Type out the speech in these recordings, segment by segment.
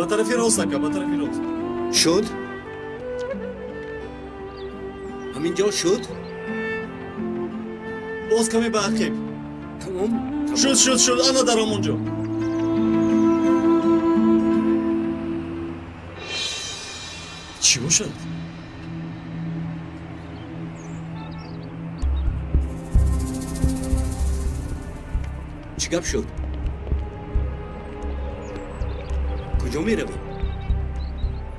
Ба тарафи рост, ака, ба тарафи рост. Шуд? Ҳамин ҷо шуд? Боз каме ба ақиб. Тамом. Шуд, шуд, шуд, ана дар ҳамон ҷо. Чӣ бошад? Чӣ гап шуд? Куҷо меравем?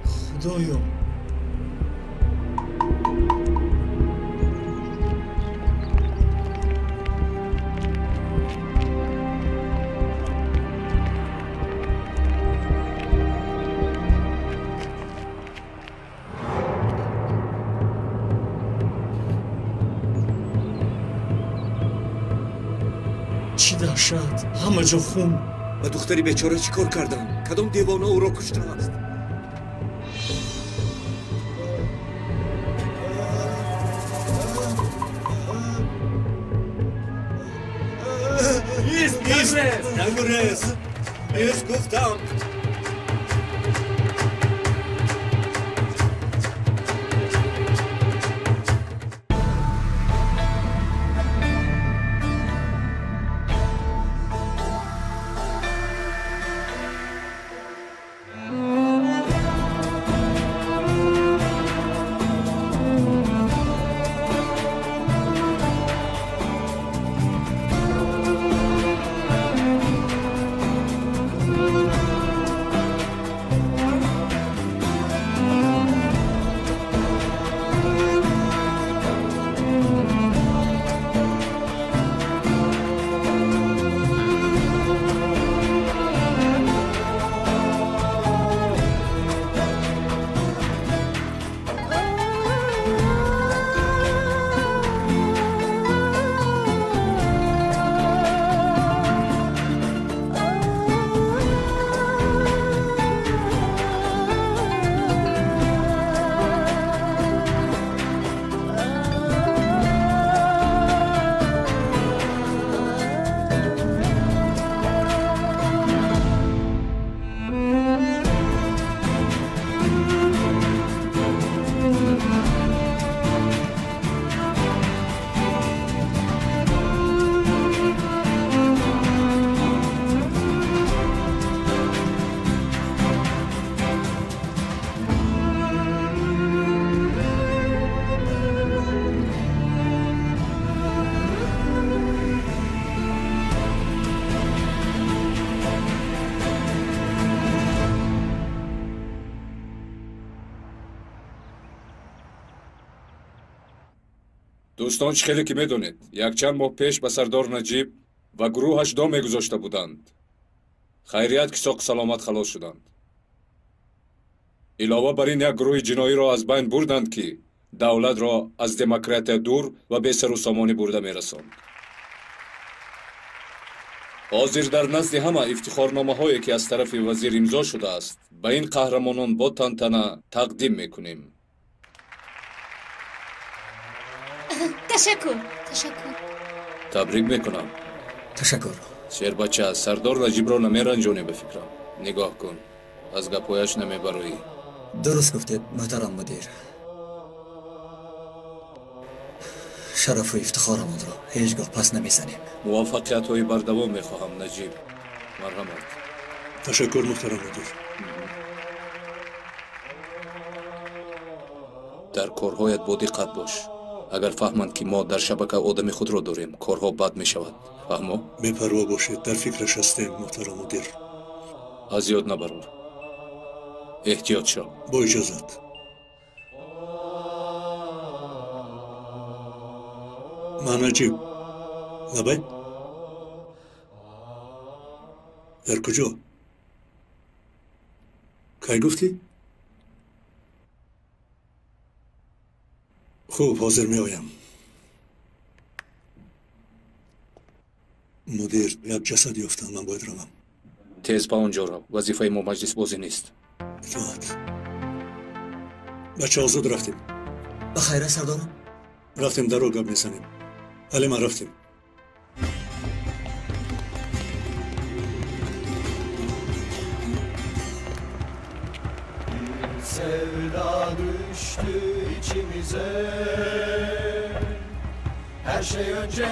Худоё! Чӣ даҳшат, ҳама ҷо хун! Ба духтари бечора чӣ кор карданд? Кадом девона ӯро куштааст? Ист, ист! Нагурез! Ист, гуфтам! Дӯстон, чӣ хеле ки медонед, якчанд моҳ пеш ба сардор Наҷиб ва гурӯҳаш дом мегузошта буданд. Хайрият, ки соқу саломат халос шуданд. Илова бар ин, як гурӯҳи ҷиноиро аз байн бурданд, ки давлатро аз демократия дур ва бесару сомонӣ бурда мерасонд. Ҳозир дар назди ҳама ифтихорномаҳое, ки аз тарафи вазир имзо шудааст, ба ин қаҳрамонон бо тантана тақдим мекунем. Ташаккур, ташаккур. Табрик мекунам. Ташаккур. Шербача, сардор Наҷибро намеранҷонӣ, ба фикрам. Нигоҳ кун, аз гапҳояш намебароӣ. Дуруст гуфтед, муҳтарам мудир. Шарафу ифтихорамонро ҳеҷ гоҳ пас намезанем. Муваффақиятҳои бардавом мехоҳам, Наҷиб. Марҳамат. Ташаккур, муҳтарам мудир. Дар корҳоят бодиққат бош. Агар фаҳманд, ки мо дар шабака одами худро дорем, корҳо бад мешавад. Фаҳмо? Бепарво бошед, дар фикраш ҳастем, муҳтарам мудир. Аз ёд набарор, эҳтиёт шав. Бо иҷозат. Ман Наҷиб. Лабай, дар куҷо? Кай гуфтӣ? Хуб, ҳозир меоям. Мудир, як ҷасад ёфтам, ман бояд равам. Тез ба он ҷо рав, вазифаи мо маҷлисбозӣ нест. Итоат. Бачаҳо, зуд, рафтем. Ба хайра, сардорам. Рафтем, дар роҳ гап мезанем. Алима, рафтем. Sevda düştü içimize. Her şey önce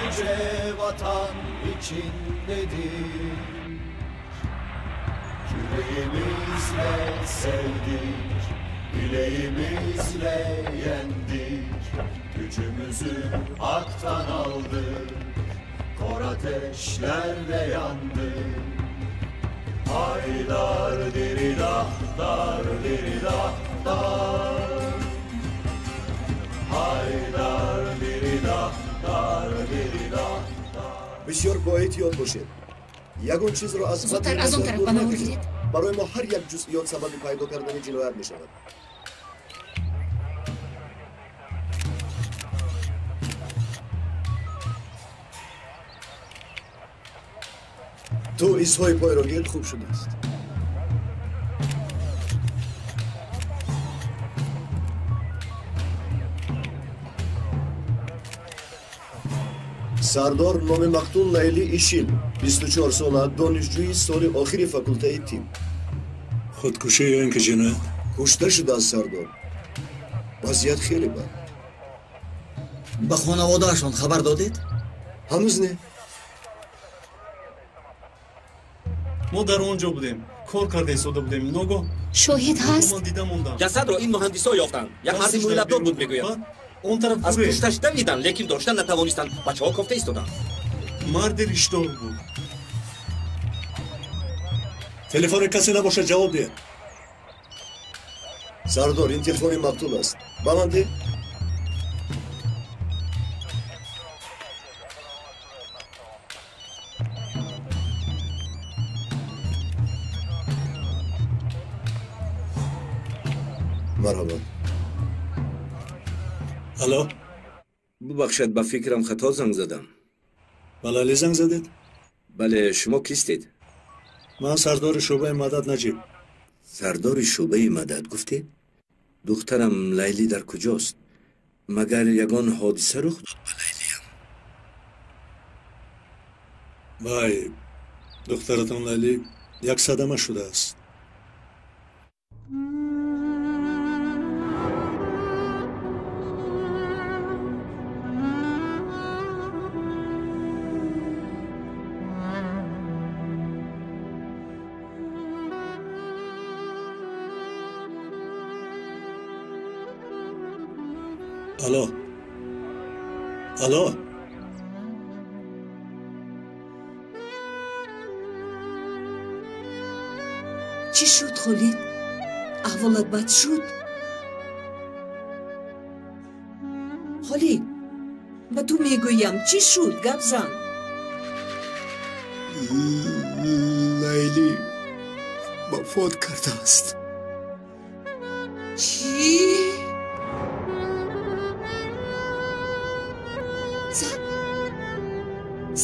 yüce vatan için dedik. Yüreğimizle sevdik, bileğimizle yendik. Gücümüzü haktan aldık, kor ateşlerde yandık. Haydar diridah, dar diridah, dar. Haydar diridah, dar diridah, dar. Бисёр боэҳтиёт бошед. Ягон чизро аз Зудтар аз он тараф ба навор гиред. Барои мо ҳар як ҷузъиёт сабаби пайдо кардани ҷиноят мешавад. Ту изҳои пойро гир. Хуб шудааст. Сардор, номи мақтул Лайли Ишил, 24 сола, донишҷӯи соли охири факултаи тиб. Худкушӣ ё ин ки ҷиноят? Кушта шудааст, сардор. Вазъият хеле бад. Ба хонаводаашон хабар додед? Ҳанӯз не. Мо дар он ҷо будем, кор карда истода будем. Ногоҳ шоҳид ҳаст? Ман дида мондам. Ҷасадро ин муҳандисо ёфтанд. Як марди мӯйлабдор буд, мегӯянд. Он тараф аз пушташ давиданд, лекин дошта натавонистанд. Бачаҳо кофта истоданд. Марди риштор буд. Телефони касе набошад, ҷавоб диҳед. Сардор, ин телефони мақтул аст. Ба ман деҳ. Марҳабо. Алло. Бубахшед, ба фикрам хато занг задам. Ба Лайли занг задед? Бале, шумо кистед? Ман сардори шӯъбаи мадад Наҷиб. Сардори шӯъбаи мадад гуфтед? Духтарам Лайли дар куҷост? Магар ягон ҳодиса рух дод ба Лайлиям? Вай, духтаратон Лайли як садама шудааст. Алло. Алло. Чӣ шуд, Холид? Аҳволат бад шуд? Холид, ба ту мегӯям, чӣ шуд? Гап зан. Лайли вафот кардааст. Чӣ?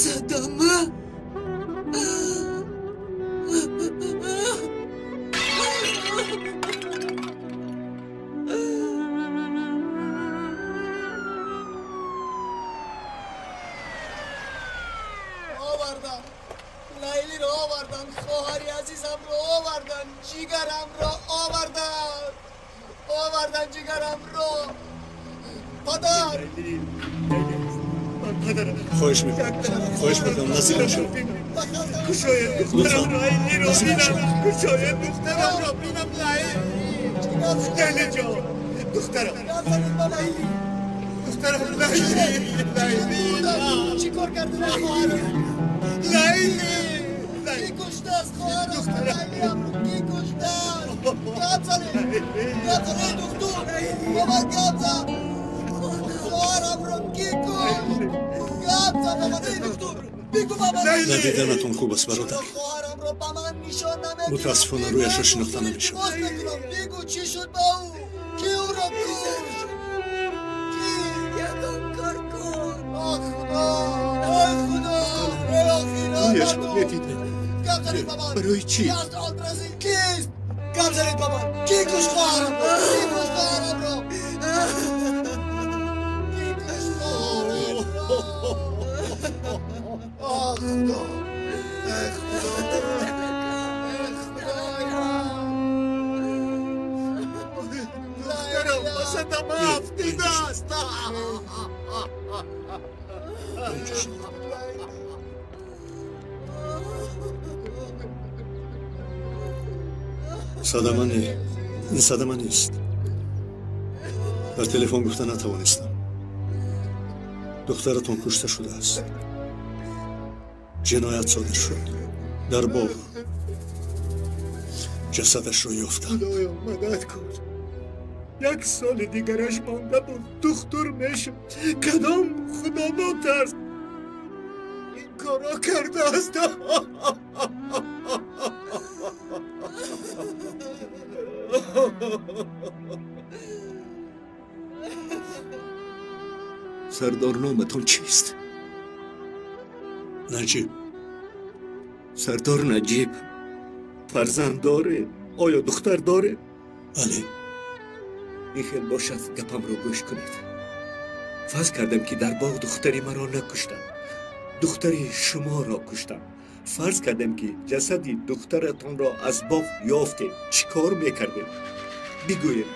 Садама? Овардан, Лайлиро овардан, хоҳари азизамро овардан, ҷигарамро овардан, овардан ҷигарамро. Падар! Хоҳиш мекунам, хоҳиш мекунам, наздик нашав. Лутфан, наздик нашав. Кушоед духтарамро бинам, Лайли! Лайли ҷон! Духтарам! Духтарам Лайли! Лайли! Чӣ кор карди ба хоҳарам? Лайли! Ки куштааст хоҳарам? Лайлиамро ки куштааст? Гап занед! Гап занед, духтур! Ба ман гап зан! Хоҳарамро ки кушт? Гап зан ба ман, эй духтур! Бигӯ ба ман! Надиданатон хуб аст, бародар. Хоҳарамро ба ман нишон намедиҳӣ. Мутаассифона, рӯяшро шинохта намешавад. Боз мекунам, бигӯ чӣ шуд ба ӯ? Ки ӯро кушт? Ки? Ягон кор кун. Ох, Худо! Ой, Худо! Эй, охирон! Рӯяшро медидед. Гап занед ба ман! Барои чӣ? Ки аст Олтразин? Кист? Гап занед ба ман! Ки кушт хоҳарамро? Ки кушт хоҳарамро? Ки кушт хоҳарамро? Ох, Худо! Эй, Худо! Эй, Худои ман! садама афтидааст. Садама не, ин садама нест. Дар телефон гуфта натавонистам. Духтаратон кушта шудааст. Ҷиноят содир шуд. Дар боғ ҷасадашро ёфтанд. Худоё, мадад кун. Як соли дигараш монда буд, духтур мешуд. Кадом худонотарс ин корро кардааст? Сардор, номатон чист? Наҷиб. Сардор Наҷиб, фарзанд доред? Оё духтар доред? Бале. Ин хел бошад, гапамро гӯш кунед. Фарз кардам, ки дар боғ духтари маро накуштам, духтари шуморо куштам. Фарз кардам, ки ҷасади духтаратонро аз боғ ёфтем. Чӣ кор мекардем? Бигӯед,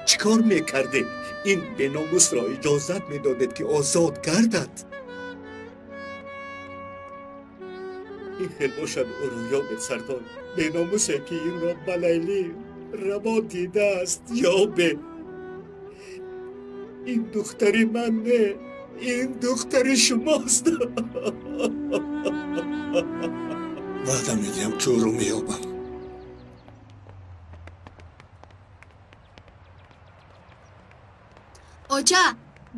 чӣ кор мекардед? Ин беномусро иҷозат медодед, ки озод гардад? Ин хел бошад, ӯро ёбед, сардор. Беномусе, ки инро ба Лайлӣ раво дидааст, ёбед. Ин духтари ман не, ин духтари шумост. Ваъда медиҳам, ки ӯро меёбам. Оча,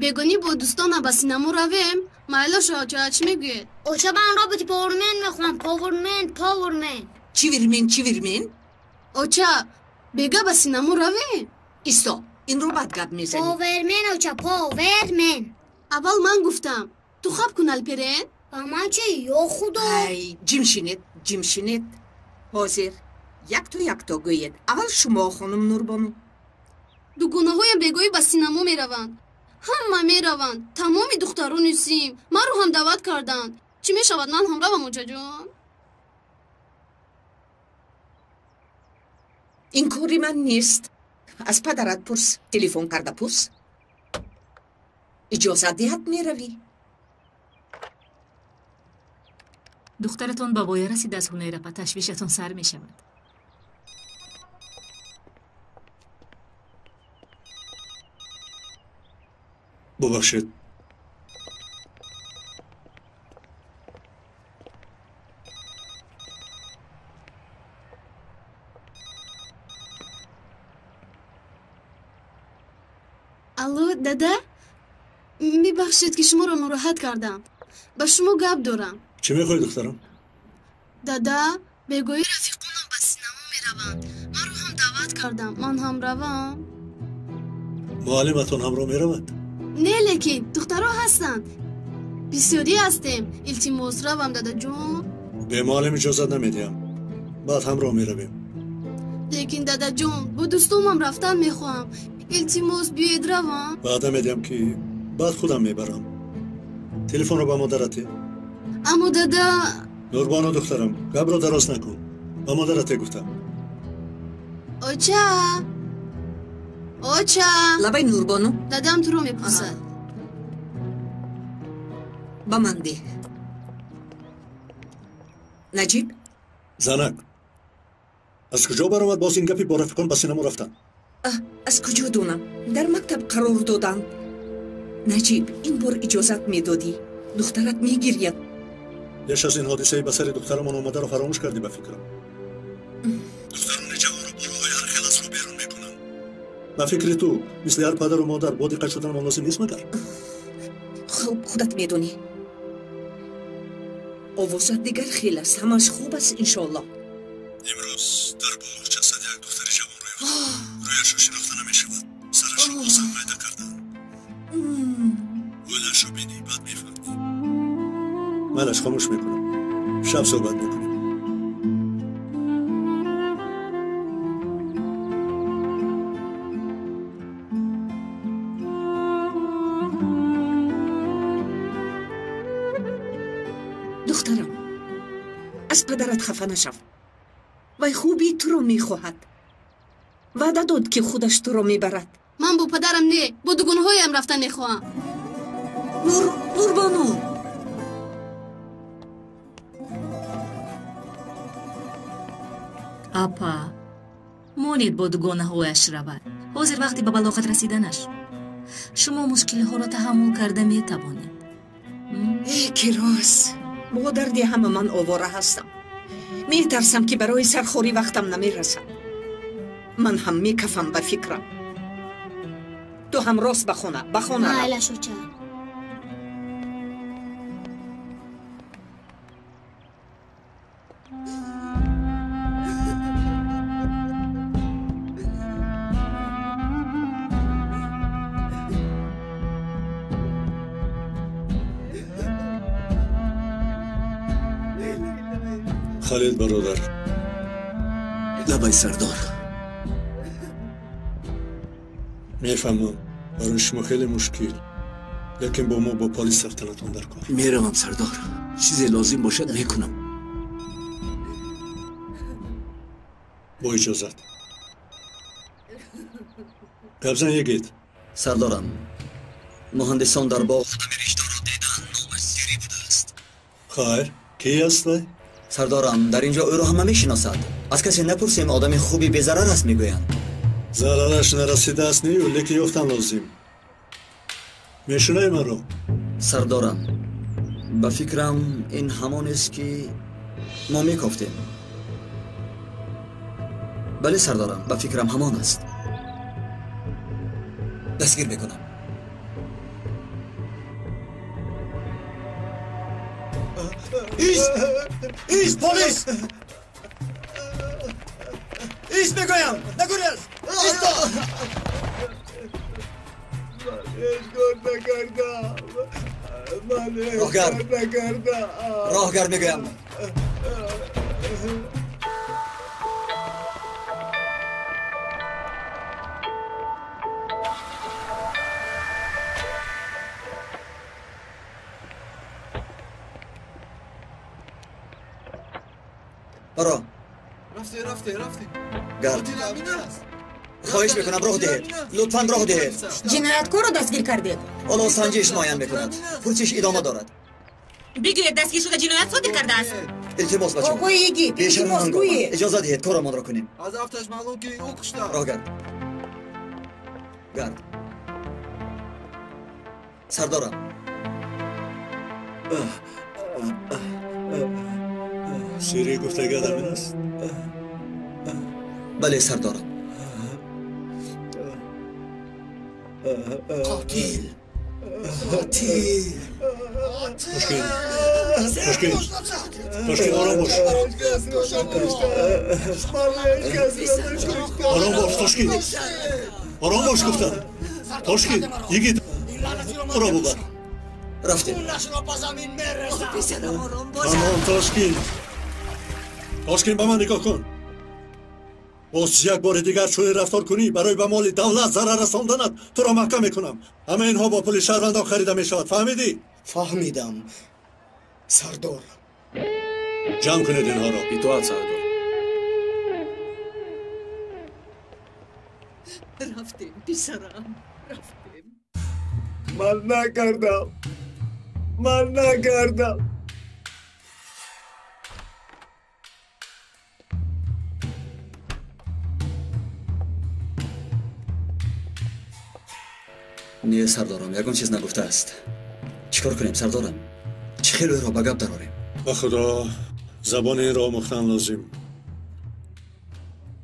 бегонӣ бо дӯстона ба синамо равем? Майлоша, оча, чӣ мегӯед? Оча, ман роботи Повермен мехоҳам. Повермен, Повермен. Чивермен, чивермен? Оча, бега ба синамо равем? Исто, инро бад гап мезанӣ. Повермен, оча, Повермен. Аввал ман гуфтам. Ту хаб кун, Алперен. Ба ман чӣ, ё худо? Ай, ҷимшинед, ҷимшинед. Ҳозир якто якто гӯед. Аввал шумо, хонум Нурбону. Дугонаҳоям бегоҳӣ ба синамо мераванд. Ҳама мераванд, тамоми духтарони сим. Маро ҳам даъват карданд. Чӣ мешавад, ман ҳам равам, очаҷон? Ин кори ман нест. Аз падарат пурс, телефон карда пурс. Иҷозат диҳад, меравӣ. Духтаратон ба воя расидааст, Ҳунайрапа, ташвишатон сар мешавад. Бубахшед. Алло, дада, мебахшед, ки шуморо нороҳат кардам. Ба шумо гап дорам. Чӣ мехоҳӣ, духтарам? Дада, бегоҳӣ рафиқонам ба синамо мераванд. Маро ҳам даъват кардам. Ман ҳам равам? Муаллиматон ҳамроҳ меравад? Не, лекин духтаро ҳастанд. Бисёрӣ ҳастем. Илтимос, равам, дадаҷон. Бе муаллим иҷозат намедиҳам. Баъд ҳамроҳ меравем. Лекин, дадаҷон, бо дӯстонам рафтан мехоҳам. Илтимос, биёед равам. Ваъда медиҳам, ки баъд худам мебарам. Телефонро ба модарате. Аммо дада. Нурбону, духтарам, гапро дароз накун. Ба модарате гуфтам. Оча, оча. Лабай, Нурбону. Дадам туро мепурсад. Ба ман деҳ. Наҷиб. Занак, аз куҷо баромад боз ин гапи бо рафиқон ба синамо рафтан? Аз куҷо донам? Дар мактаб қарор доданд. Наҷиб, ин бор иҷозат медодӣ. Духтарат мегирьяд. Пеш аз ин ҳодисаи ба сари духтарамон омадаро фаромӯш кардӣ, ба фикрам. Духтарони ҷавонро бо роҳҳои ҳар хел аз рӯ берун мекунанд. Ба фикри ту, мисли ҳар падару модар бо диққат шуданамон лозим нест магар? Хуб, худат медонӣ. Овозат дигар хел аст. Ҳамааш хуб аст, иншоаллоҳ. Имрӯз дар боғ ҷасади як духтари ҷавонро ёфтам. Рӯяшро шинохта намешавад. Сарашро бозам майда карданд. Ҳолашро бинӣ, баъд мефаҳмӣ. Майлаш, хомӯш мекунам. Шаб суҳбат мекунем. Духтарам, аз падарат хафа нашав. Вай хубии туро мехоҳад. Ваъда дод, ки худаш туро мебарад. Ман бо падарам не, бо дугонаҳоям рафтан мехоҳам. Нурбону, Апа, монед бо дугонаҳояш равад. Ҳозир вақти ба балоғат расиданаш. Шумо мушкилиҳоро таҳаммул карда метавонед. Э, ки рост, бо дарди ҳама ман овора ҳастам. Метарсам, ки барои сархорӣ вақтам намерасад. Ман ҳам мекафам ба фикрам. Ту ҳам рост ба хона, ба хона рав. Майлаш, оча. Халид бародар. Лабай, сардор. Мефаҳмам, барои шумо хеле мушкил, лекин бо мо бо полис рафтанатон дар кор. Меравам, сардор. Чизе лозим бошад, мекунам. Бо иҷозат. Гапзан, йигит. Сардорам, муҳандисон дар боғ одами ришдорро диданд, номаш Сирӣ будааст. Хайр, ки аст вай? Сардорам, дар инҷо ӯро ҳама мешиносад. Аз касе напурсем, одами хуби безарар аст, мегӯянд. Зарараш нарасидааст нею, лекин ёфтан лозим. Мешунавӣ маро? Сардорам, ба фикрам, ин ҳамонест, ки мо мекофтем. Бале, сардорам, ба фикрам, ҳамон аст. Дастгир мекунам. Ист! Ист, полис! Ист, мегӯям! Нагурез! Исто! Ман ҳеҷ кор накардам. Ман ҳеҷ Роҳгард! кор накардам. Роҳгард, мегӯям. Баро. Рафте, рафте, рафте. Гард. Қотил ҳамин аст. Хоҳиш мекунам, роҳ диҳед, лутфан роҳ диҳед. Ҷинояткорро дастгир кардед? Ҳоло санҷиш муайян мекунад, пурсиш идома дорад. Бигӯед, дастгиршуда ҷиноят содир кардааст? Илтимос, бачаҳо. Оқои йигит, Бешарм илтимос, ҳангома. гӯед. Иҷоза диҳед, корамонро кунем. Аз афташ маълум, ки ӯ кушта. Роҳ гард, гард. Сардорам. Сирӣ гуфтагӣ ҳамин аст? Бале, сардорам. Қотил! Қотил! Тошкин, Тошкин, Тошкин, ором бош. Ором бош, Тошкин. Ором бош, гуфтам. Тошкин, йигит, ӯро бубар. Рафтем. Тамом, Тошкин. Тошкин, ба ман нигоҳ кун. Боз як бори дигар чунин рафтор кунӣ, барои ба моли давлат зарар расонданат туро маҳкам мекунам. Ҳама инҳо бо пули шаҳрвандон харида мешавад, фаҳмидӣ? Фаҳмидам, сардор. Ҷамъ кунед инҳоро. Итоат, сардор. Рафтем, писарам, рафтем. Ман накардам. Ман накардам. Не, сардорам, ягон чиз нагуфтааст. Чӣ кор кунем, сардорам? Чӣ хел ӯро ба гап дарорем? Ба худо, забони инро омӯхтан лозим.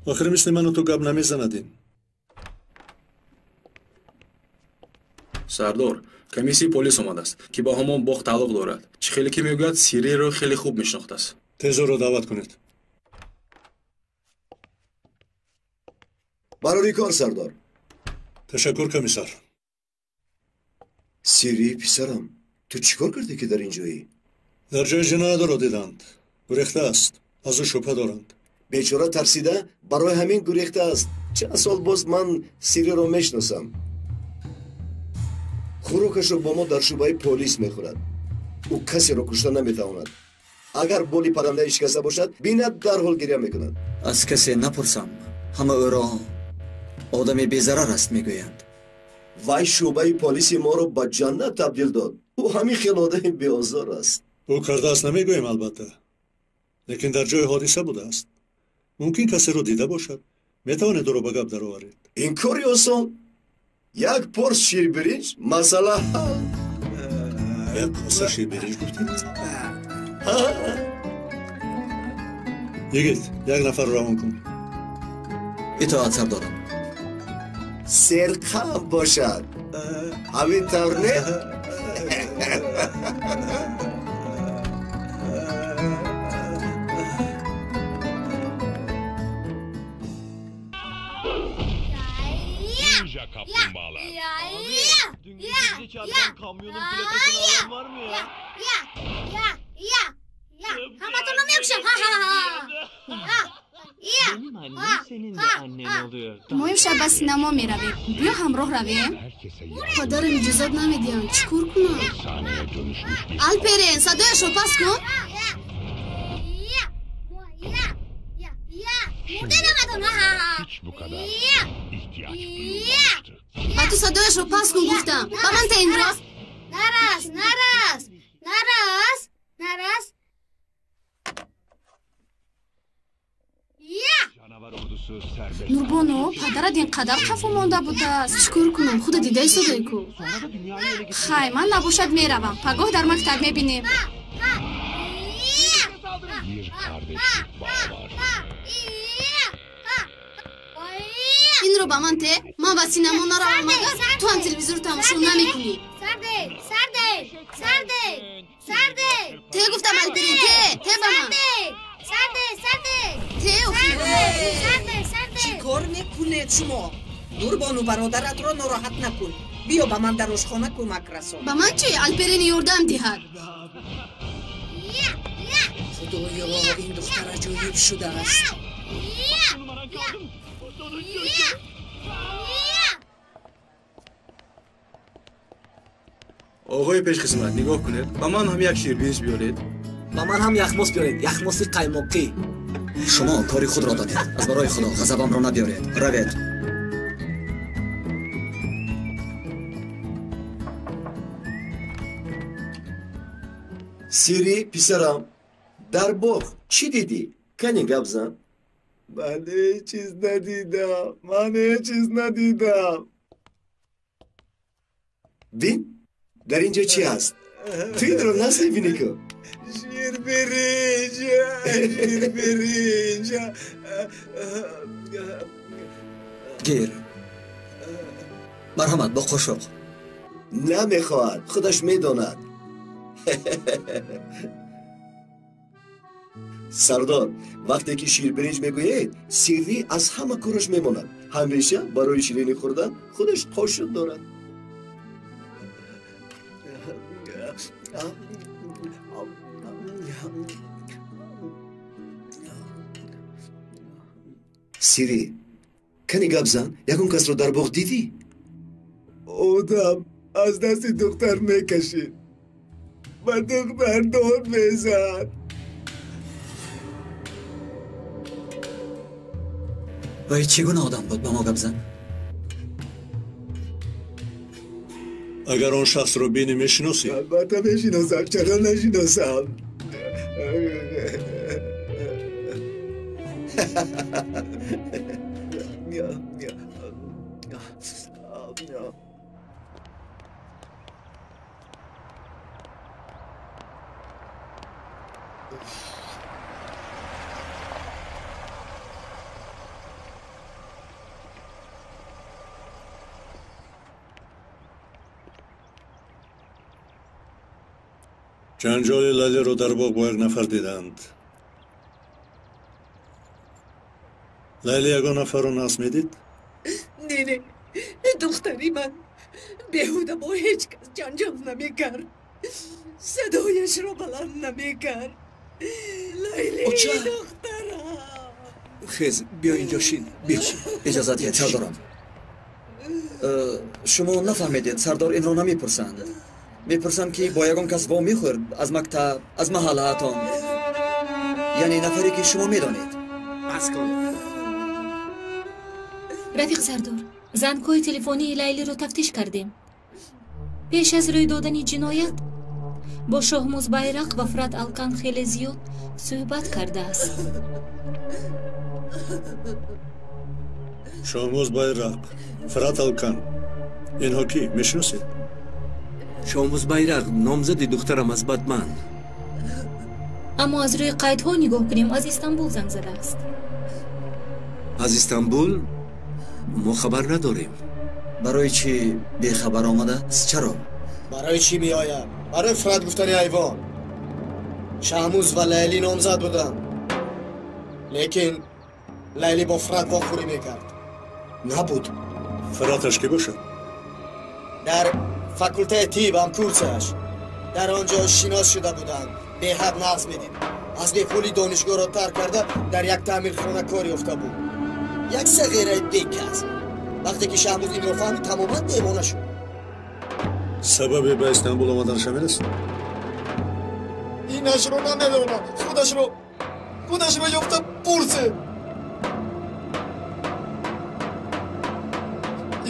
Охир мисли ману ту гап намезанад ин. Сардор, комиссияи полис омадааст, ки ба ҳамон боғ тааллуқ дорад. Чӣ хеле ки мегӯяд, Сириро хеле хуб мешинохтааст. Тез ӯро даъват кунед. Барори кор, сардор. Ташаккур, комиссар. Сирӣ, писарам, ту чӣ кор кардӣ, ки дар ин ҷоӣ? Дар ҷои ҷиноятро диданд. Гурехтааст. Аз ӯ шубҳа доранд. Бечора тарсида барои ҳамин гурехтааст. Чанд сол боз ман Сириро мешиносам. Хӯрокашро бо мо дар шӯъбаи полис мехӯрад. Ӯ касеро кушта наметавонад. Агар боли паррандаи шикаста бошад, бинад, дарҳол гиря мекунад. Аз касе напурсам, ҳама ӯро Одами безарар аст, мегӯянд. Вай шӯъбаи полиси моро ба ҷаннат табдил дод. Ӯ ҳамин хел одами беозор аст. Ӯ кардааст намегӯем, албатта, лекин дар ҷои ҳодиса будааст. Мумкин касеро дида бошад. Метавонед ӯро ба гап дароваред. Ин кори осон. Як порс ширбиринҷ, масъала ҳал. Як коса ширбиринҷ гуфтед? Йигит, як нафарро равон кун. Итоат, сардорам. Серқам бошад. Ҳамин тавр не? Ninja kaplumbağalar. Dün gece bize çarpan kamyonun plakasını alan var mı ya? Ya. Benim annem senin de annen oluyor. Мо имшаб ба синамо меравем. Биё ҳамроҳ равем. Падарам иҷозат намедиҳанд. Чӣ кор кунам? Efsaneye dönüşmüş bir Алперен, садояшро паст кун. Hiç bu kadar ihtiyaç duyulmamıştı. Ба ту садояшро паст кун гуфтам. Ба ман та инро. Нарас, нарас, нарас, нарас. Canavar ordusu serbest. Нурбону, падарат ин қадар хафо монда будааст. Чӣ кор кунам? Худа дида истодай ку. Sonra da dünyayı ele geçirdi. Хай, ман набошад меравам. Пагоҳ дар мактаб мебинем. Bir kardeşlik bağı var. Инро ба ман те. Ман ба синамо наравам, магар ту ҳам телевизорро тамошо намекунӣ. Сарде, сарде, сарде, сарде. Те гуфтам, Алперин, те, те ба ман. Сарде, сарде. Те, охир. Сарде, сарде. Чӣ кор мекунед шумо? Нурбону, бародаратро нороҳат накун. Биё ба ман дар ошхона кӯмак расон. Ба ман чӣ? Алперин ёрдам диҳад. Худоё, ин духтар аҷоиб шудааст. Numaran kaldı mı? O sonuncu. Оғои пешхизмат, нигоҳ кунед, ба ман ҳам як ширбиринҷ биёред. Ба ман ҳам яхмос биёред, яхмоси қаймоқӣ. Шумо кори худро донед. Аз барои Худо ғазабамро набиёред. Равед. Сири, писарам, дар боғ чӣ дидӣ? Кани гап зан. Ман ҳеҷ чиз надидам. Ман ҳеҷ чиз надидам. Бин, дар ин ҷо чӣ ҳаст? Ту инро нас мебинӣ ку? Ширбиринҷ, ширбиринҷ. Гир. Марҳамат, бо қошуқ. Намехоҳад, худаш медонад. Сардор, вақте ки ширбиринҷ мегӯед, Сиррӣ аз ҳама кораш мемонад. Ҳамеша барои ширинӣ хӯрдан худаш қошуқ дорад. Сирӣ, кани гап зан, ягон касро дар боғ дидӣ? Одам аз дасти духтар мекашид. Ба духтар дод мезад. Вай чӣ гуна одам буд, ба мо гап зан. Агар он шахсро бинӣ, мешиносӣ? Албатта мешиносам, чаро нашиносам? Ҷанҷоли Лайлиро дар боғ бо як нафар диданд. Лайли ягон нафарро нағз медид? Не, не, духтари ман беҳуда бо ҳеҷ кас ҷанҷол намекард. Садояшро баланд намекард. Лайли, Оча! духтарам. Хез, биё инҷо шин, биё. Иҷозат диҳед, сардорам. Шумо нафаҳмедед, сардор инро намепурсанд. Мепурсам, ки бо ягон кас вомехӯрд аз мактаб, аз маҳаллаатон, яъне нафаре, ки шумо медонед. Бас кун. Рафиқ сардор, зангҳои телефонии Лайлиро тафтиш кардем. Пеш аз рӯй додани ҷиноят бо Шоҳмуз Байрақ ва Фират Алкан хеле зиёд суҳбат кардааст. Шоҳмуз Байрақ, Фират Алкан, инҳо кӣ мешиносед? Шоҳмуз Байрақ номзади духтарам аз Батман. Аммо аз рӯи қайдҳо нигоҳ кунем, аз Истанбул занг задааст. Аз Истанбул мо хабар надорем. Барои чӣ бехабар омадааст? Чаро? Барои чӣ меоям? Барои Фират гуфтани ҳайвон. Шаҳмуз ва Лайлӣ номзад буданд, лекин Лайлӣ бо Фират вохӯрӣ мекард. Набуд. Фираташ кӣ бошад? Дар факултаи тиб ҳамкурсаш. Дар он ҷо шинос шуда буданд. Беҳад нағз медид. Аз бепулӣ донишгоҳро тарк карда дар як таъмирхона кор ёфта буд. Як сағираи бекас. Вақте ки Шаҳмуз инро фаҳмид, тамоман девона шуд. Сабаби ба Истанбул омаданаш ҳамин аст? Инашро намедонам. Худашро ёфта пурсед.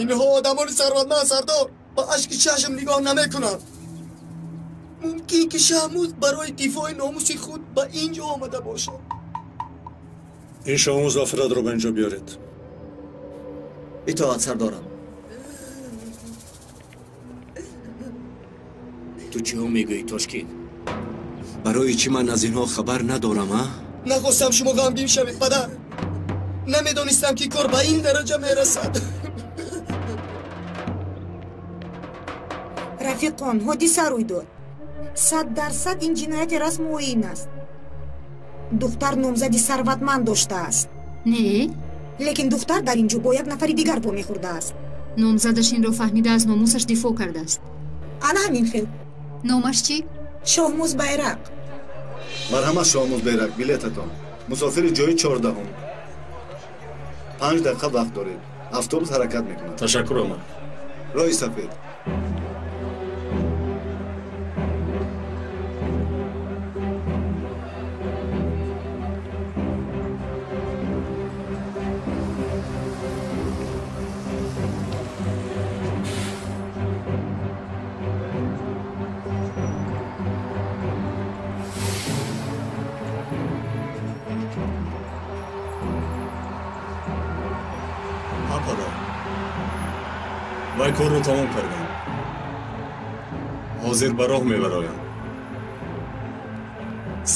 Инҳо одамони сарватманд, сардор, ба ашки чашм нигоҳ намекунанд. Мумкин ки Шаҳмуз барои дифои номуси худ ба ин ҷо омада бошад. Ин Шоҳмуз ва Фиратро ба ин ҷо биёред. Итоат сардорам. Ту чиҳо мегӯӣ, Тошкин? Барои чӣ ман аз инҳо хабар надорам, а? Нахостам шумо ғамгин шавед, падар. Намедонистам ки кор ба ин дараҷа мерасад. Рафиқон, ҳодиса рӯй дод. 100% ин ҷинояти расму оин аст. Духтар номзади сарватманд доштааст. Не? Лекин духтар дар ин ҷо бо як нафари дигар вомехӯрдааст. Номзадаш инро фаҳмида аз номусаш дифоъ кардааст. Ана ҳамин хел. Номаш чӣ? Шоҳмуз Байрақ. Марҳамат, Шоҳмуз Байрақ, билетатон. Мусофири ҷои 14-ум. 5 дақиқа вақт доред. Автобус ҳаракат мекунад. Ташаккур, омад. Роҳи сафед. Вай корро тамом кардам. Ҳозир ба роҳ мебароям.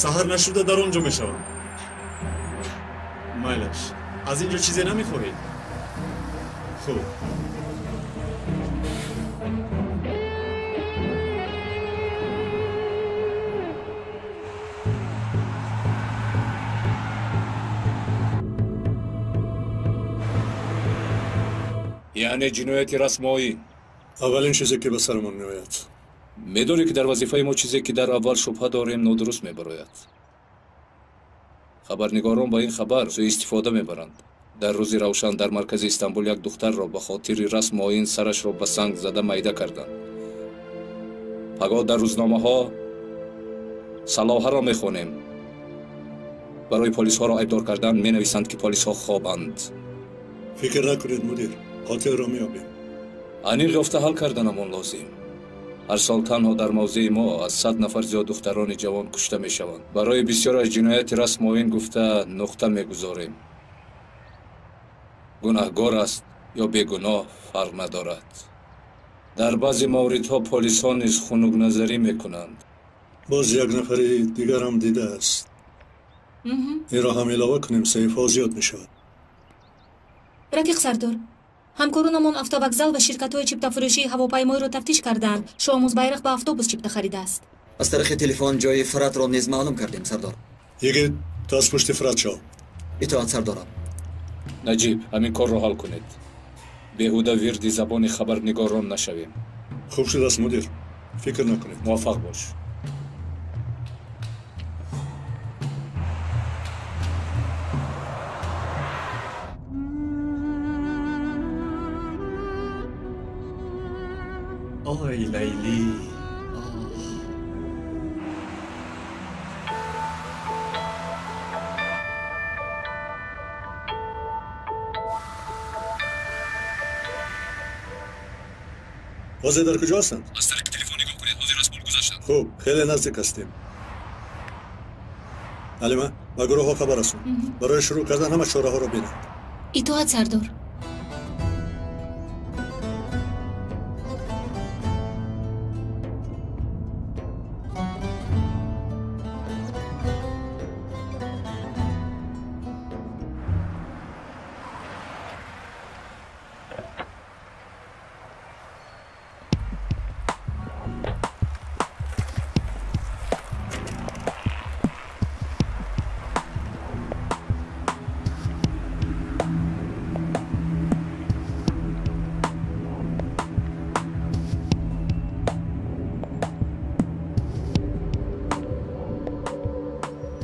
Саҳар нашуда дар он ҷо мешавам. Майлаш, аз ин ҷо чизе намехоҳед? Хуб. Яъне ҷинояти расмоӣ. Аввалин чизе ки ба сарамон меояд. Медонӣ ки дар вазифаи мо чизе ки дар аввал шубҳа дорем нодуруст мебарояд. Хабарнигорон ба ин хабар суистифода мебаранд. Дар рӯзи равшан дар маркази Истанбул як духтарро ба хотири расму оин сарашро ба санг зада майда карданд. Пагоҳ дар рӯзномаҳо салоҳаро мехонем. Барои полисҳоро айбдор кардан менависанд ки полисҳо хобанд. Фикр накунед, мудир. Қотилро меёбем. Аниқ ёфта ҳал карданамон лозим. Ҳар сол танҳо дар мавзеи мо аз 100 нафар зиёд духтарони ҷавон кушта мешаванд. Барои бисёр аз ҷинояти расму оин гуфта нуқта мегузорем. Гунаҳгор аст ё бегуноҳ фарқ надорад. Дар баъзе мавридҳо полисҳо низ хунукназарӣ мекунанд. Боз як нафари дигарам дидааст. Инро ҳам илова кунем, саҳифаҳо зиёд мешавад. Рафиқ сардор, ҳамкоронамон автовокзал ва ширкатҳои чиптафурӯшии ҳавопаймоиро тафтиш карданд. Шоҳмуз Байрақ ба автобус чипта харидааст. Аз тариқи телефон ҷои Фиратро низ маълум кардем, сардор. Йигит, ту аз пушти Фират шав. Итоат, сардорам. Наҷиб, ҳамин корро ҳал кунед. Беҳуда вирди забони хабарнигорон нашавем. Хуб шудааст, мудир. Фикр накунед. Муваффақ бош. Ой, Лайли. Ҳозир дар куҷо ҳастанд? Аз тариқи телефон нигоҳ кунед, ҳозир аз пул гузаштанд. Хуб, хеле наздик ҳастем. Ҳалима, ба гурӯҳҳо хабар расон. Барои шурӯъ кардан ҳама чораҳоро бинанд. Итоат, сардор.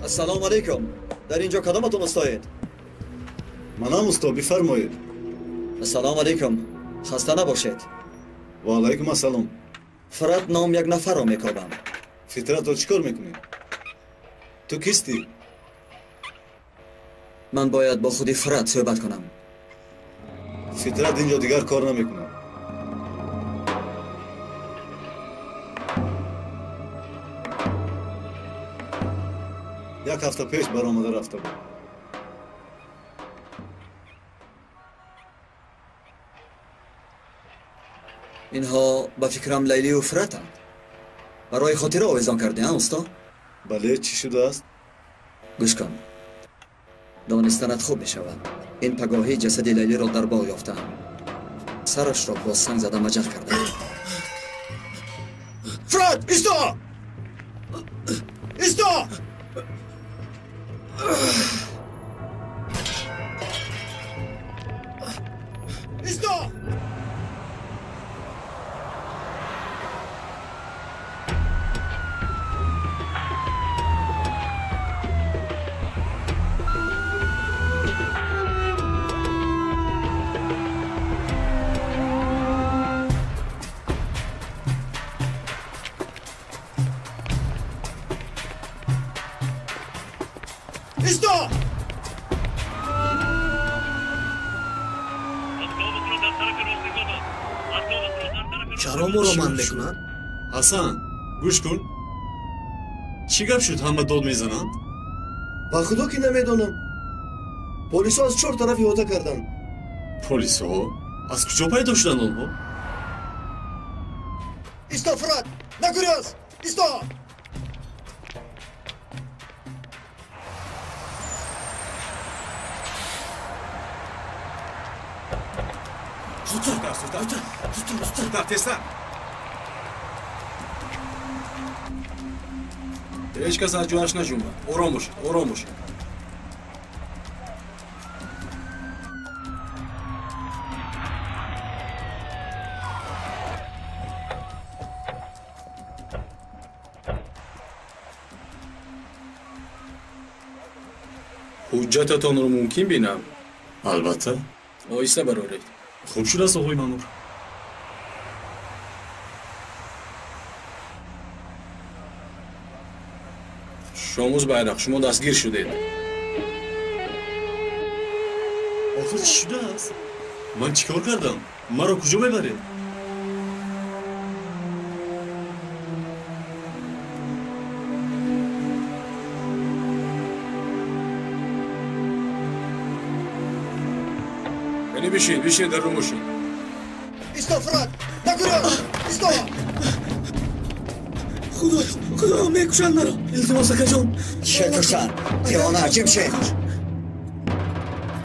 Ассалому алайкум. Дар инҷо кадоматон устоед? Манам усто, бифармоед. Ассалому алайкум. Хаста набошед. Ва алайкум ассалом. Фират ном як нафарро мекобам. Фитратро чӣ кор мекунӣ? Ту кистӣ? Ман бояд бо худи Фират суҳбат кунам. Фитрат инҷо дигар кор намекунад. Як ҳафта пеш баромада рафта буд. Инҳо ба фикрам Лайлию Фиратанд. Барои хотира овезон кардӣ, а усто? Бале, чӣ шудааст? Гӯш кун. Донистанат хуб мешавад. Ин пагоҳӣ ҷасади Лайлиро дар боғ ёфтаам. Сарашро бо санг зада маҷақ кардам. Фират, исто! Исто! Исто! Исто! Чаро моро манъ мекунад? Ҳасан, гӯш кун. Чӣ гап шуд ҳама дод мезананд? Ба худо ки намедонам. Полисҳо аз чор тараф иҳота карданд. Полисҳо? Аз куҷо пайдо шуданд онҳо? Исто, Фират! Нагурез! Исто! Зудтар, зудтар, зудтар, зудтар, тезтар. Ҳеҷ кас аз ҷояш наҷунбад. Ором бошед, ором бошед. Ҳуҷҷататонро мумкин бинам? Албатта. Оҳиста бароред. Хуб шудааст, оғои маъмур. Шомуз Байрақ, шумо дастгир шудед. Охир чӣ шудааст? Ман чӣ кор кардам? Маро куҷо мебаред? Яъне бишин, бишин дар рӯ мошин. Исто, Фират! Нагурез! Исто! Худоё, худоё, мекушанд маро. Илтимос, акаҷон. Чӣ кушанд? Девона, ҷим шин.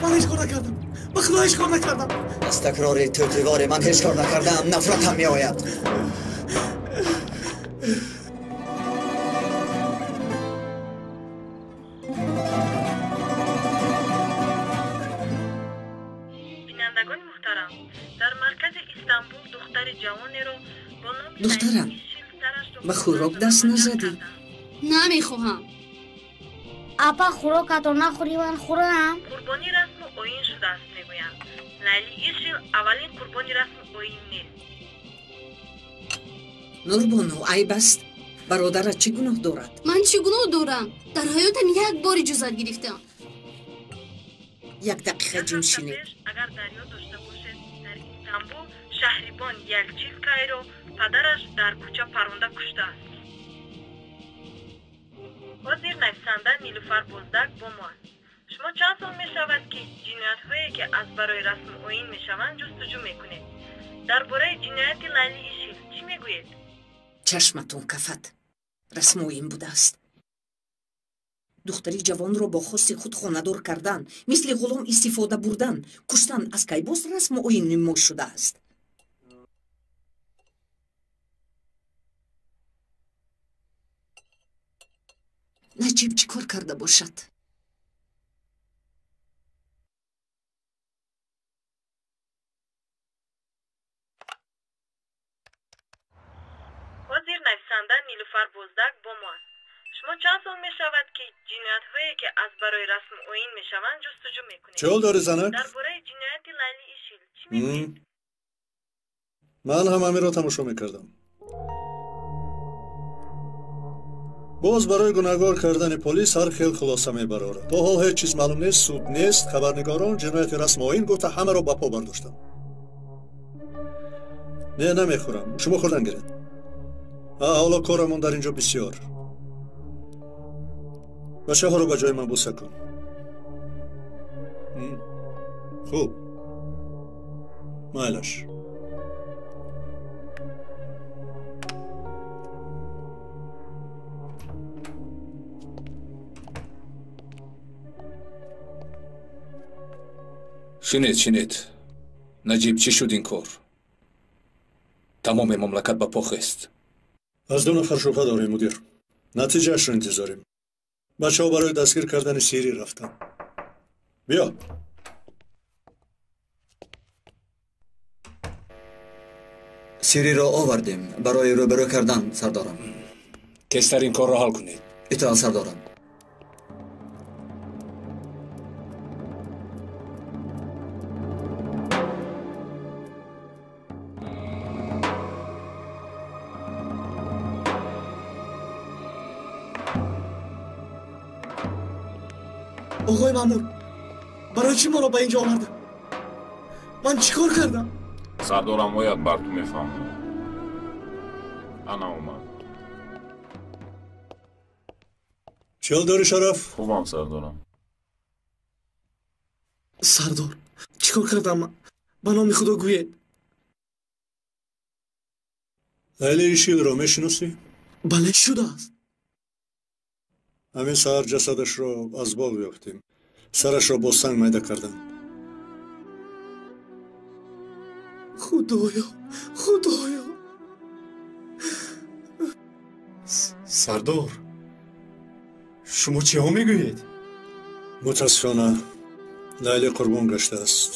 Ман ҳеҷ кор накардам. Ба худо ҳеҷ кор накардам. Аз такрори тӯтивори ман ҳеҷ кор накардаам, нафратам меояд. Бинандагони муҳтарам, дар маркази Истанбул духтари ҷавонеро бо номи Духтарам, ба хӯрок даст назадӣ? Намехоҳам. Апа, хӯрокатро нахӯрӣ, ман хӯрам. Қурбони расму оин шудааст, мегӯянд. Лайли Ишил аввалин қурбони расму оин нест. Нурбону, айб аст. Бародарат чӣ гуноҳ дорад? Ман чӣ гуноҳ дорам? Дар ҳаётам як бор иҷозат гирифтам. Як дақиқа ҷим шинед. Агар дар ёд дошта бошед, дар Истанбул Шаҳрибон Ялчилкайро падараш дар кӯча паронда куштааст. Ҳозир нависанда Нилуфар Боздак бо мо аст. Шумо чанд сол мешавад, ки ҷиноятҳое, ки аз барои расму оин мешаванд, ҷустуҷӯ мекунед? Дар бораи ҷинояти Лайли Ишил чӣ мегӯед? Чашматон кафад. Расму оин будааст. Духтари ҷавонро бо хости худ хонадор кардан, мисли ғулом истифода бурдан, куштан аз кай боз расму оин мо шудааст? Наҷиб чӣ кор карда бошад? Ҳозир нависанда Нилуфар Боздак бо мо аст. Шумо чанд сол мешавад, ки ҷиноятҳое, ки аз барои расму оин мешаванд, ҷустуҷӯ мекунед? Чӣ ҳол дорӣ, занак? Дар бораи ҷинояти Лайли Ишил чӣ мегӯед? Ман ҳам ҳаминро тамошо мекардам. Боз барои гунаҳгор кардани полис ҳар хел хулоса мебарорад. То ҳол ҳеҷ чиз маълум нест, суд нест, хабарнигорон ҷинояти расму оин гуфта ҳамаро ба по бардоштанд. Не, намехӯрам. Шумо хӯрдан гиред. Ҳоло корамон дар ин ҷо бисёр. Бачаҳоро ба ҷои ман буса кун. Хуб, майлаш. Шинед, шинед. Наҷиб, чӣ шуд ин кор? Тамоми мамлакат ба по хест. Аз ду нафар шубҳа дорем, мудир. Натиҷаашро интизорем. Бачаҳо барои дастгир кардани Сирӣ рафтанд. Биё. Сириро овардем барои рӯбарӯ кардан, сардорам. Тезтар ин корро ҳал кунед. Итоат, сардорам. Оғои маъмур, барои чӣ моро ба ин ҷо оварда? Ман чӣ кор кардам? Сардорам ояд, бар ту мефаҳмонад. Ана омад. Чӣ ҳол дорӣ, Шараф? Хубам, сардорам. Сардор, чӣ кор кардам ман? Ба номи Худо гӯед. Лайли Ишилро мешиносӣ? Бале, шудааст. Ҳамин саҳар ҷасадашро аз боғ ёфтем. Сарашро бо санг майда карданд. Худоё, Худоё! Сардор, шумо чиҳо мегӯед? Мутаассифона, Лайли қурбон гаштааст.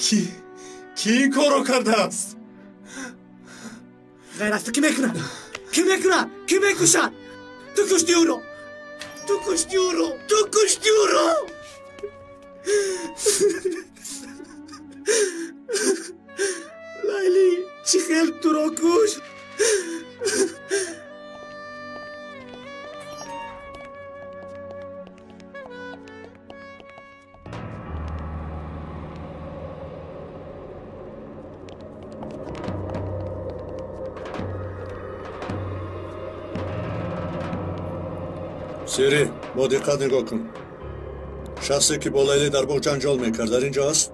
Ки ин корро кардааст? Ғайр аз ту кӣ мекунад? Кӣ мекунад? Кӣ мекушад? Ту кушти ӯро! Ту кушти ӯро! Ту кушти ӯро! Лайли, чӣ хел туро кушт? Сири, бо диққат нигоҳ кун. Шахсе, ки бо Лайли дар боғ ҷанҷол мекард, дар ин ҷо аст?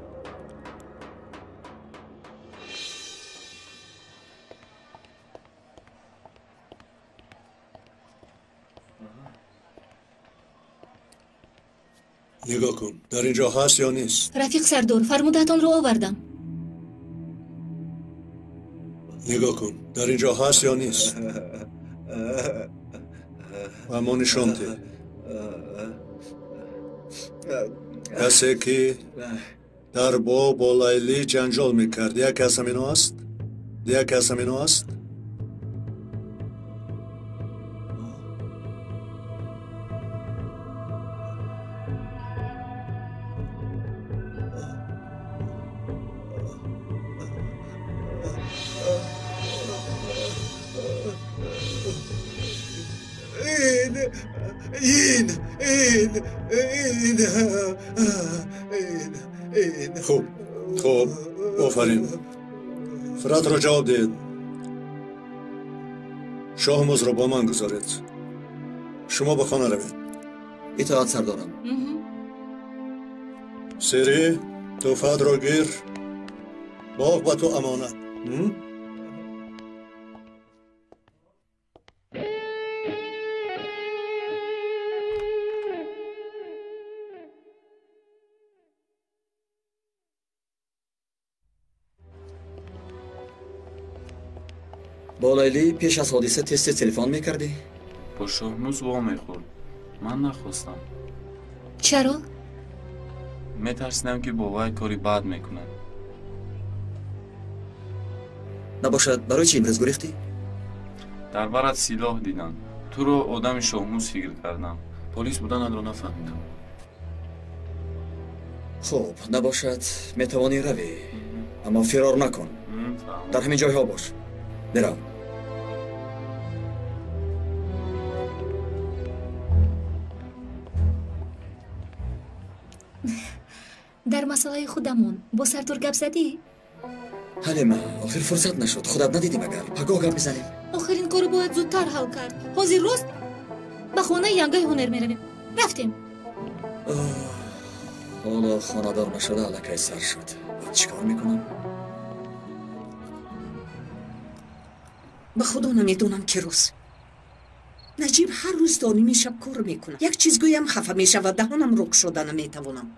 Нигоҳ кун, дар ин ҷо ҳаст ё нест? Рафиқ сардор, фармудаатонро овардам. Нигоҳ кун, дар ин ҷо ҳаст ё нест? Ба мо нишон деҳ. Касе, ки дар боғ бо Лайли ҷанҷол мекард, яке аз ҳамино аст? Яке аз ҳамино аст? Ин, ин, ин, ин, ин. Хуб, Хуб, офарин. Фиратро ҷавоб диҳед. Шоҳмузро бо ман гузоред. Шумо ба хона равед. Итоат, сардорам. Сири, ту Фаҳдро гир. Боғ ба ту амонат. Бо Лайлӣ пеш аз ҳодиса тез-тез телефон мекардӣ? Бо Шоҳмуз вомехӯрд. Ман нахостам. Чаро? Метарсидам, ки бо вай кори бад мекунад. Набошад, барои чӣ имрӯз гурехтӣ? Дар барат силоҳ дидам. Туро одами Шоҳмуз фикр кардам. Полис буданатро нафаҳмидам. Хуб, набошад, метавонӣ равӣ, аммо фирор накун. Дар ҳамин ҷойҳо бош. Бирав. Дар масъалаи худамон бо Сардор гап задӣ? Ҳалима, охир фурсат нашуд. Худат надидӣ магар? Пагоҳ гап мезанем. Охир ин корро бояд зудтар ҳал кард. Ҳозир рост ба хонаи янгаи ҳунер меравем. Рафтем. Ҳоло хонадор нашуда аллакай сар шуд. Баъд чӣ кор мекунам? Ба худо намедонам, ки рӯз Наҷиб ҳар рӯз то ними шаб кор мекунад. Як чиз гӯям, хафа мешавад, даҳонамро кушода наметавонам.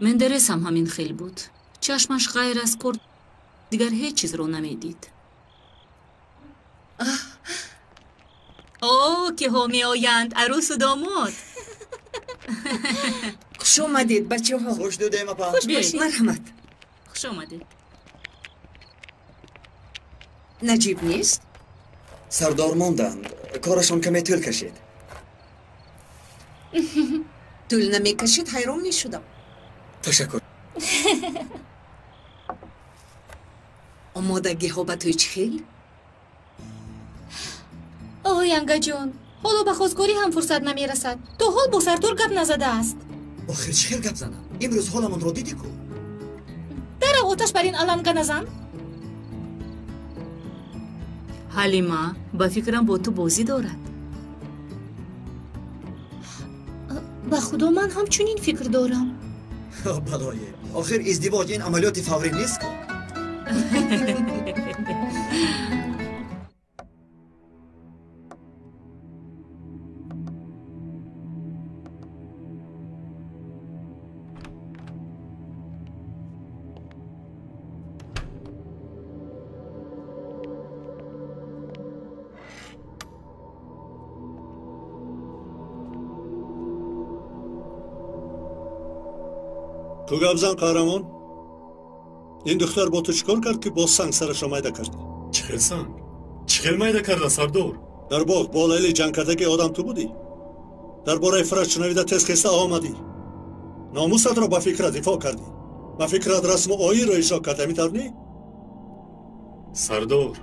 Мендерес ҳам ҳамин хел буд. Чашмаш ғайр аз кор дигар ҳеҷ чизро намедид. О, киҳо меоянд, арӯсу домод. Хуш омадед, бачаҳо. Хуш дудем, апа. Хуш бошед. Марҳамат. Хуш омадед. Наҷиб нест? Сардор монданд. Корашон каме тӯл кашид. Тӯл намекашид, ҳайрон мешудам. Ташаккур. Омодагиҳо ба тӯй чӣ хел? О, янгаҷон, ҳоло ба хостгорӣ ҳам фурсат намерасад. То ҳол бо Сардор гап назадааст. Охир чӣ хел гап занам? Имрӯз ҳоламонро дидӣ ку? Дарав, оташ бар ин аланга назан. Ҳалима, ба фикрам бо ту бозӣ дорад. Ба худо, ман ҳам чунин фикр дорам. Балое, охир издивоҷ ин амалиёти фаврӣ нест ку? Ту гап зан, қаҳрамон. Ин духтар бо ту чӣ кор кард, ки бо санг сарашро майда кардӣ? Чӣ хел санг? Чӣ хел майда карда, Сардор? Дар боғ бо Лайли ҷанг кардаги одам ту будӣ? Дар бораи Фират шунавида тез хеста омадӣ. Номусатро ба фикрат дифоъ кардӣ. Ба фикрат расму оинро иҷро кардӣ, ҳамин тавр не? Сардор,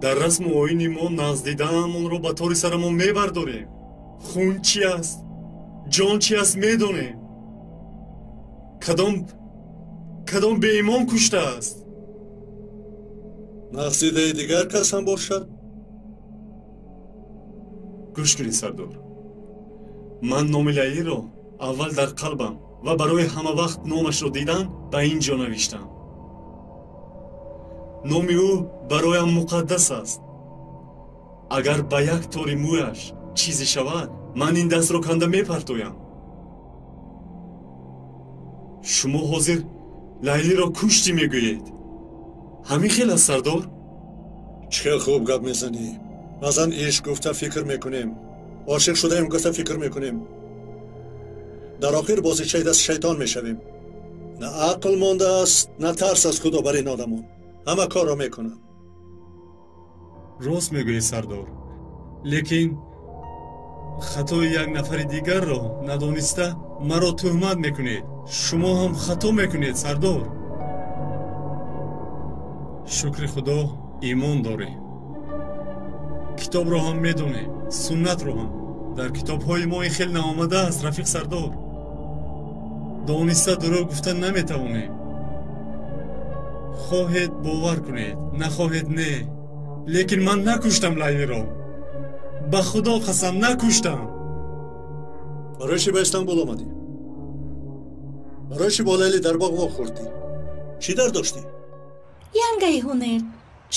дар расму оини мо наздидаамонро ба тори сарамон мебардорем. Хун чи аст, ҷон чи аст медонем. Кадом беимон куштааст? Нақсидаи дигар кас ҳам бошад? Гӯш кунед, Сардор. Ман номи Лайлиро аввал дар қалбам ва барои ҳама вақт номашро дидан ба ин ҷо навиштам. Номи ӯ бароям муқаддас аст. Агар ба як тори мӯяш чизе шавад, ман ин дастро канда мепартоям. Шумо ҳозир Лайлиро куштӣ мегӯед. Ҳамин хел аст, Сардор? Чӣ хел хуб гап мезанӣ. Баъзан ишқ гуфта фикр мекунем, ошиқ шудаем гуфта фикр мекунем. Дар охир бозичаи даст шайтон мешавем. На ақл мондааст, на тарс аз худо бар ин одамон. Ҳама корро мекунанд. Рост мегӯед, Сардор. Лекин хатои як нафари дигарро надониста маро тӯҳмат мекунед. Шумо ҳам хато мекунед, Сардор. Шукри Худо, имон дорем. Китобро ҳам медонем, суннатро ҳам. Дар китобҳои мо ин хел наомадааст, рафиқ Сардор. Дониста дурӯғ гуфта наметавонем. Хоҳед бовар кунед, нахоҳед не. Лекин ман накуштам Лайлиро. Ба Худо қасам накуштам. Барои чӣ ба Истанбул омадӣ? Барои чӣ бо Лайли дар боғ вохӯрдӣ? Чӣ дар доштӣ? Янгаи Ҳунер,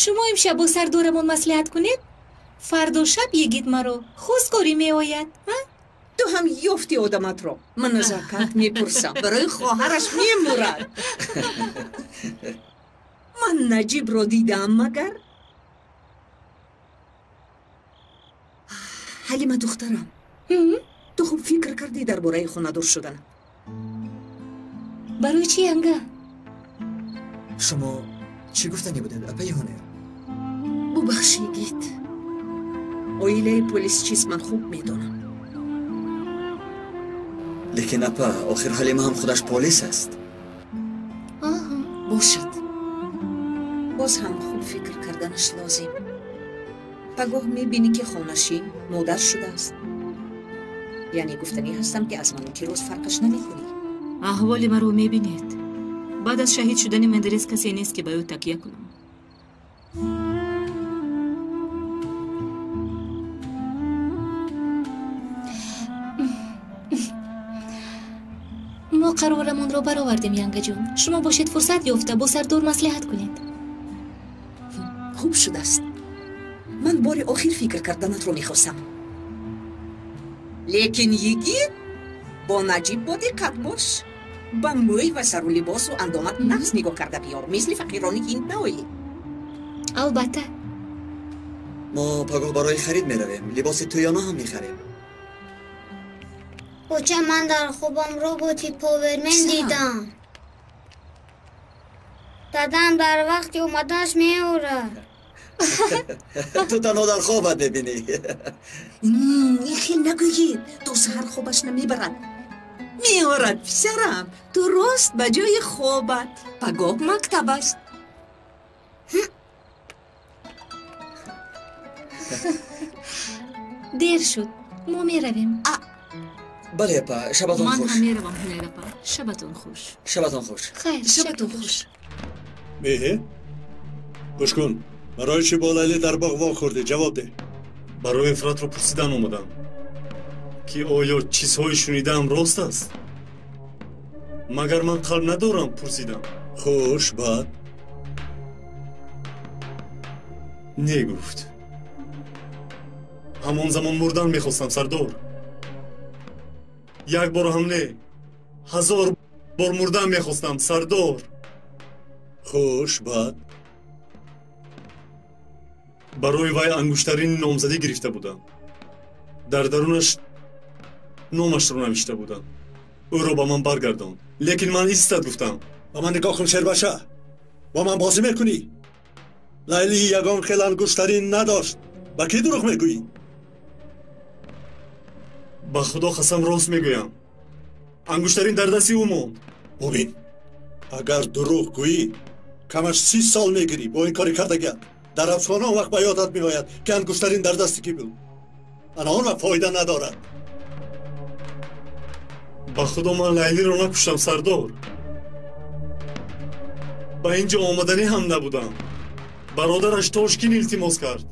шумо имшаб бо сардорамон маслиҳат кунед? Фардо шаб йигит маро хостгорӣ меояд. Ту ҳам ёфти одаматро. Ман назокат мепурсам. Барои хоҳараш мемурад. Ман Наҷибро дидаам магар? Ҳалима духтарам, ту хуб фикр кардӣ дар бораи хонадор шуданам? Барои чӣ, янга? Шумо чӣ гуфтанӣ будед, апаи Ҳунер? Бубахш, йигит. Оилаи полис чист ман хуб медонам. Лекин апа, охир Ҳалима ҳам худаш полис аст. Бошад. Боз ҳам хуб фикр карданаш лозим. Пагоҳ мебинӣ ки хонашин модар шудааст. Яъне гуфтанӣ ҳастам ки аз ману Кироз фарқаш намекунӣ. Аҳволи маро мебинед. Баъд аз шаҳид шудани Мендерес касе нест ки ба ӯ такя кунам. Мо қарорамонро баровардем, янгаҷон. Шумо бошед фурсат ёфта бо сардор маслиҳат кунед. Хуб шудааст. Ман бори охир фикр карданатро мехостам. Лекин йигит, бо Наҷиб бодиққат бош. Ба мӯй ва сару либосу андомат нағз нигоҳ карда биёр, мисли фақирони ҳинд наоӣ. Албатта. Мо пагоҳ барои харид меравем. Либоси тӯёна ҳам мехарем. Оча, ман дар хобам роботи Повермен дидам. Дадам дар вақти омаданаш меорад. Ту танҳо дар хобат мебинӣ. Ин хел нагӯед, то саҳар хобаш намебарад. Меорад, писарам. Ту рост ба ҷои хобат. Пагоҳ мактаб аст. Дер шуд, мо меравем. Бале, апа, шабатон хуш. Ман ҳам меравам, Ҳунер апа. Шабатон хуш. Шабатон хуш. Хайр, шабатон хуш. Меҳе? Гӯш кун. Барои чӣ бо Лайли дар боғ вохӯрдӣ? Ҷавоб деҳ. Барои Фиратро пурсидан омадам, ки оё чизҳои шунидаам рост аст? Магар ман қалб надорам? Пурсидам. Хуш, баъд? Не, гуфт. Ҳамон замон мурдан мехостам, сардор. Як бор ҳам не, 1000 бор мурдан мехостам, сардор. Хуш, баъд? Барои вай ангуштарини номзадӣ гирифта будам. Дар дарунаш номашро навишта будам. Ӯро ба ман баргардонд. Лекин ман истад гуфтам. Ба ман нигоҳ кун, шербаша. Бо ман бозӣ мекунӣ? Лайли ягон хел ангуштарин надошт. Ба кӣ дурӯғ мегӯӣ? Ба Худо қасам рост мегӯям. Ангуштарин дар дасти ӯ монд. Бубин, агар дурӯғ гӯӣ, камаш 30 сол мегирӣ бо ин кори кардагиат. Дар афсона он вақт ба ёдат меояд, ки ангуштарин дар дасти кӣ буд. Ана он вақт фоида надорад. Ба Худо ман Лайлиро накуштам, сардор. Ба ин ҷо омаданӣ ҳам набудам. Бародараш Тошкин илтимос кард.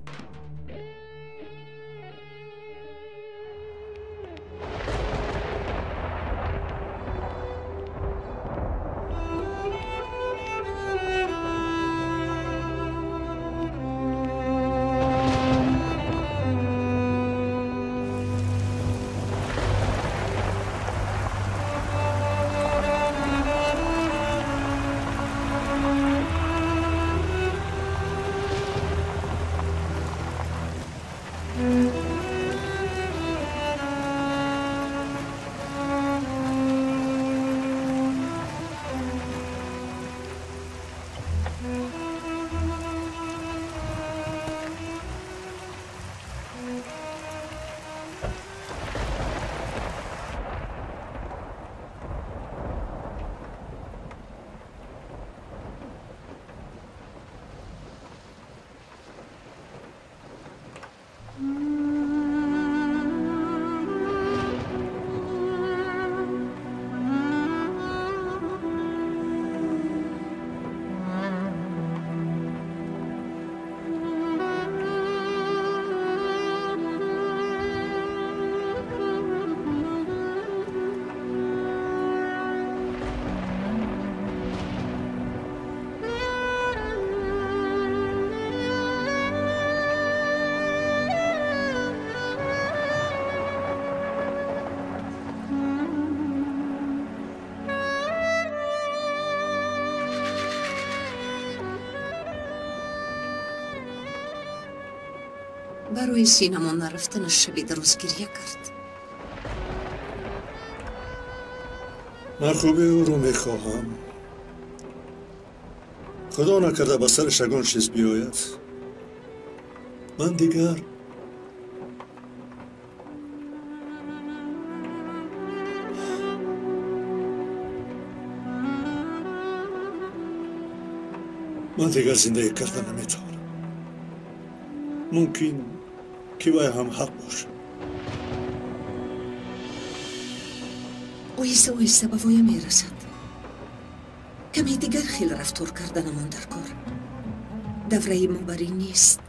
Барои синамо нарафтанаш шаби дароз гирья кард. Ман хуби ӯро мехоҳам. Худо накарда ба сараш ягон чиз биёяд. Ман дигар зиндагӣ карда наметавонам. Мумкин ки вай ҳам ҳақ бошад. Оҳиста оҳиста ба воя мерасад. Каме дигар хел рафтор карданамон дар кор. Давраи мо бар ин нест.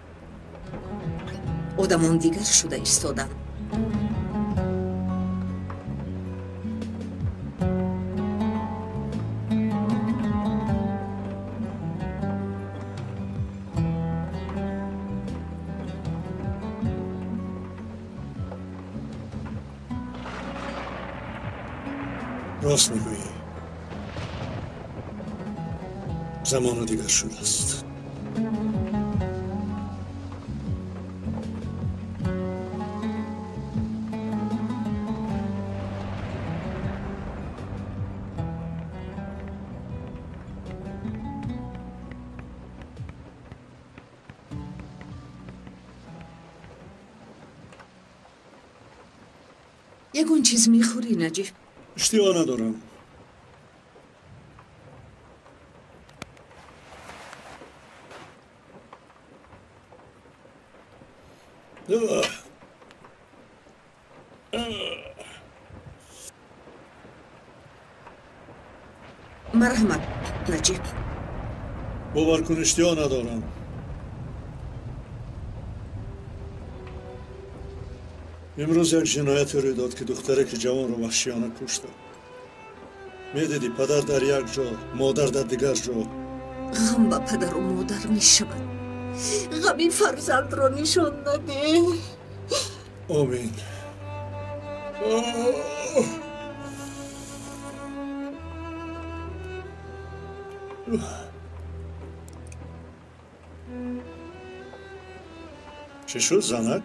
Одамон дигар шуда истоданд. Рост мегӯӣ. Замона дигар шудааст. Ягон чиз мехӯрӣ, Наҷиб? Иштиҳо надорам. Марҳамат, Наҷиб. Бовар кун, иштиҳо надорам. Имрӯз як ҷинояте рӯй дод, ки духтареки ҷавонро ваҳшиёна куштанд. Медидӣ, падар дар як ҷо, модар дар дигар ҷо. Ғам ба падару модар мешавад. Ғами фарзандро нишон надеҳ. Омин. Чӣ шуд, занак?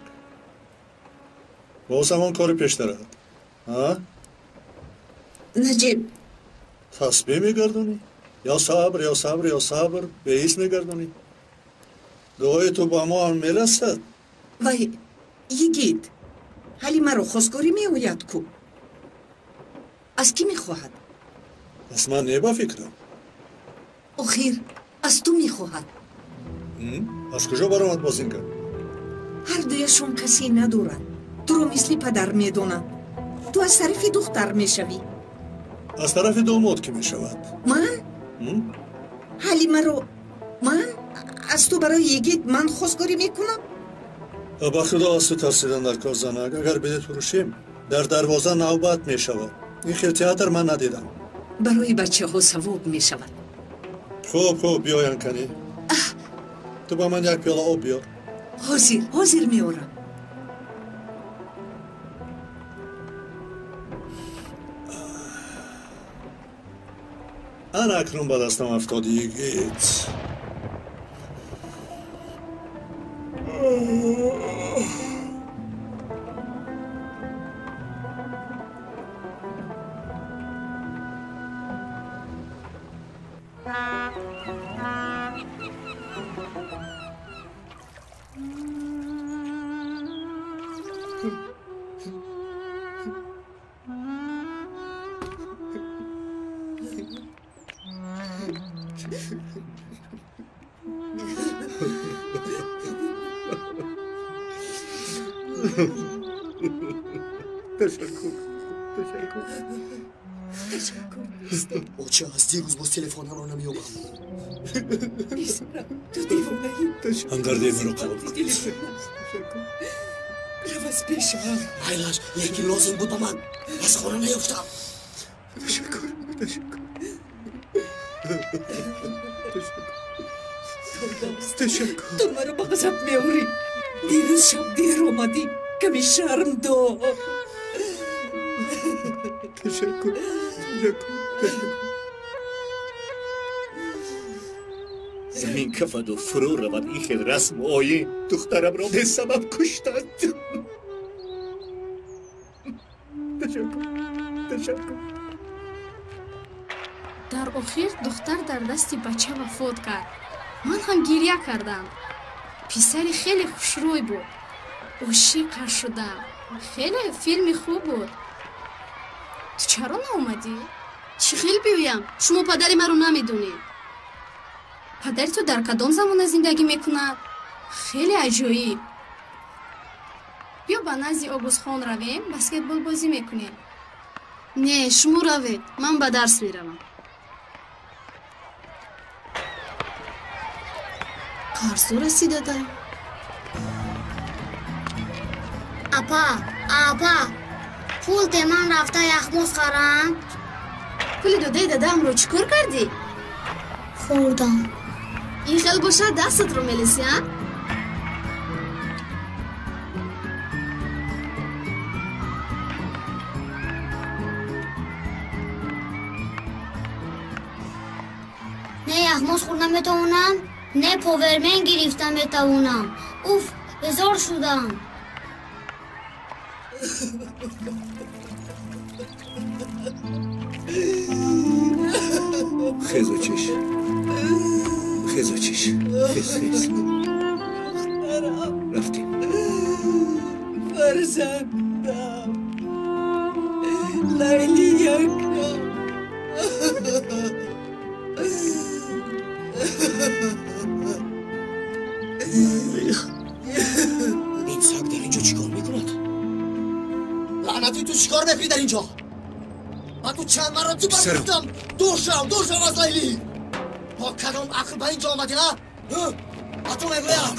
Боз ҳамон кори пештарад. Наҷиб. Тасбеҳ мегардонӣ? Ё сабр, ё сабр, ё сабр, беҳис мегардонӣ? Дуои ту ба мо ҳам мерасад? Вай, йигит, ҳали маро хостгорӣ меояд ку? Аз кӣ мехоҳад? Аз ман не, ба фикрам. Охир, аз ту мехоҳад. Аз куҷо баромад боз ин гап? Ҳар дуяшон касе надорад. Туро мисли падар медонанд. Ту аз тарафи духтар мешавӣ. Аз тарафи домод кӣ мешавад? Ман? Ҳали маро ман аз ту барои йигит ман хостгорӣ мекунам? Ба худо аз ту тарсидан дар кор, занак. Агар билет фурӯшем, дар дарвоза навбат мешавад. Ин хел театр ман надидам. Барои бачаҳо савоб мешавад. Хуб, хуб, биёян канӣ. Ту ба ман як пиёла об биёр. Ҳозир, ҳозир меорам. Ана акнун ба дастам афтоди, йигит. Ташаккур, ташаккур, ташаккур. Оча, аз дирӯз боз телефонамро намеёбам. Писарам, ту девонаӣ. Ҳамдардии маро қабул кун. Рав аз пешам. Майлаш, лекин лозим буд ба ман. Аз хона наёфтам. Ташаккур, ташаккур. Ташаккур. Ту маро ба ғазаб меорӣ. Дирӯз шаб дер омадӣ. Каме шарм дор. Ташаккур, ташаккур, ташаккур. Замин кафаду фурӯ равад ин хел расму оин. Духтарамро бесабаб куштанд. Ташаккур, ташаккур. Дар охир духтар дар дасти бача вафот кард. Ман ҳам гирья кардам. Писари хеле хушрӯй буд. Ошиқаш шудам. Хеле филми хуб буд. Ту чаро наомадӣ? Чӣ хел биёям? Шумо падари маро намедонед. Падари ту дар кадом замона зиндагӣ мекунад? Хеле аҷоиб. Биё ба назди Огузхон равем, баскетбол бозӣ мекунем. Не, шумо равед, ман ба дарс меравам. Қарзу расид дада. Апа, апа, пул те ман рафта яхмоз харам. Пули додаи дадаамро чӣ кор кардӣ? Хӯрдам. Ин хел бошад дастатро мелеси, а? Не яхмоз хӯрда метавонам, не повермен гирифта метавонам. Уф, безор шудам. Хезу чиш. Хезу чиш. Хез, хез. Рафтем. Фарзандам. Лайли якам. Ин саг дар инҷо чӣ кор мекунад? Лаънатӣ, ту чӣ кор мекунӣ дар инҷо? Ман ту чанд маротиба гуфтам, дур шав, дур шав аз Лайлӣ. Бо кадом ақл ба инҷо омадӣ, а? Ба ту мегӯям.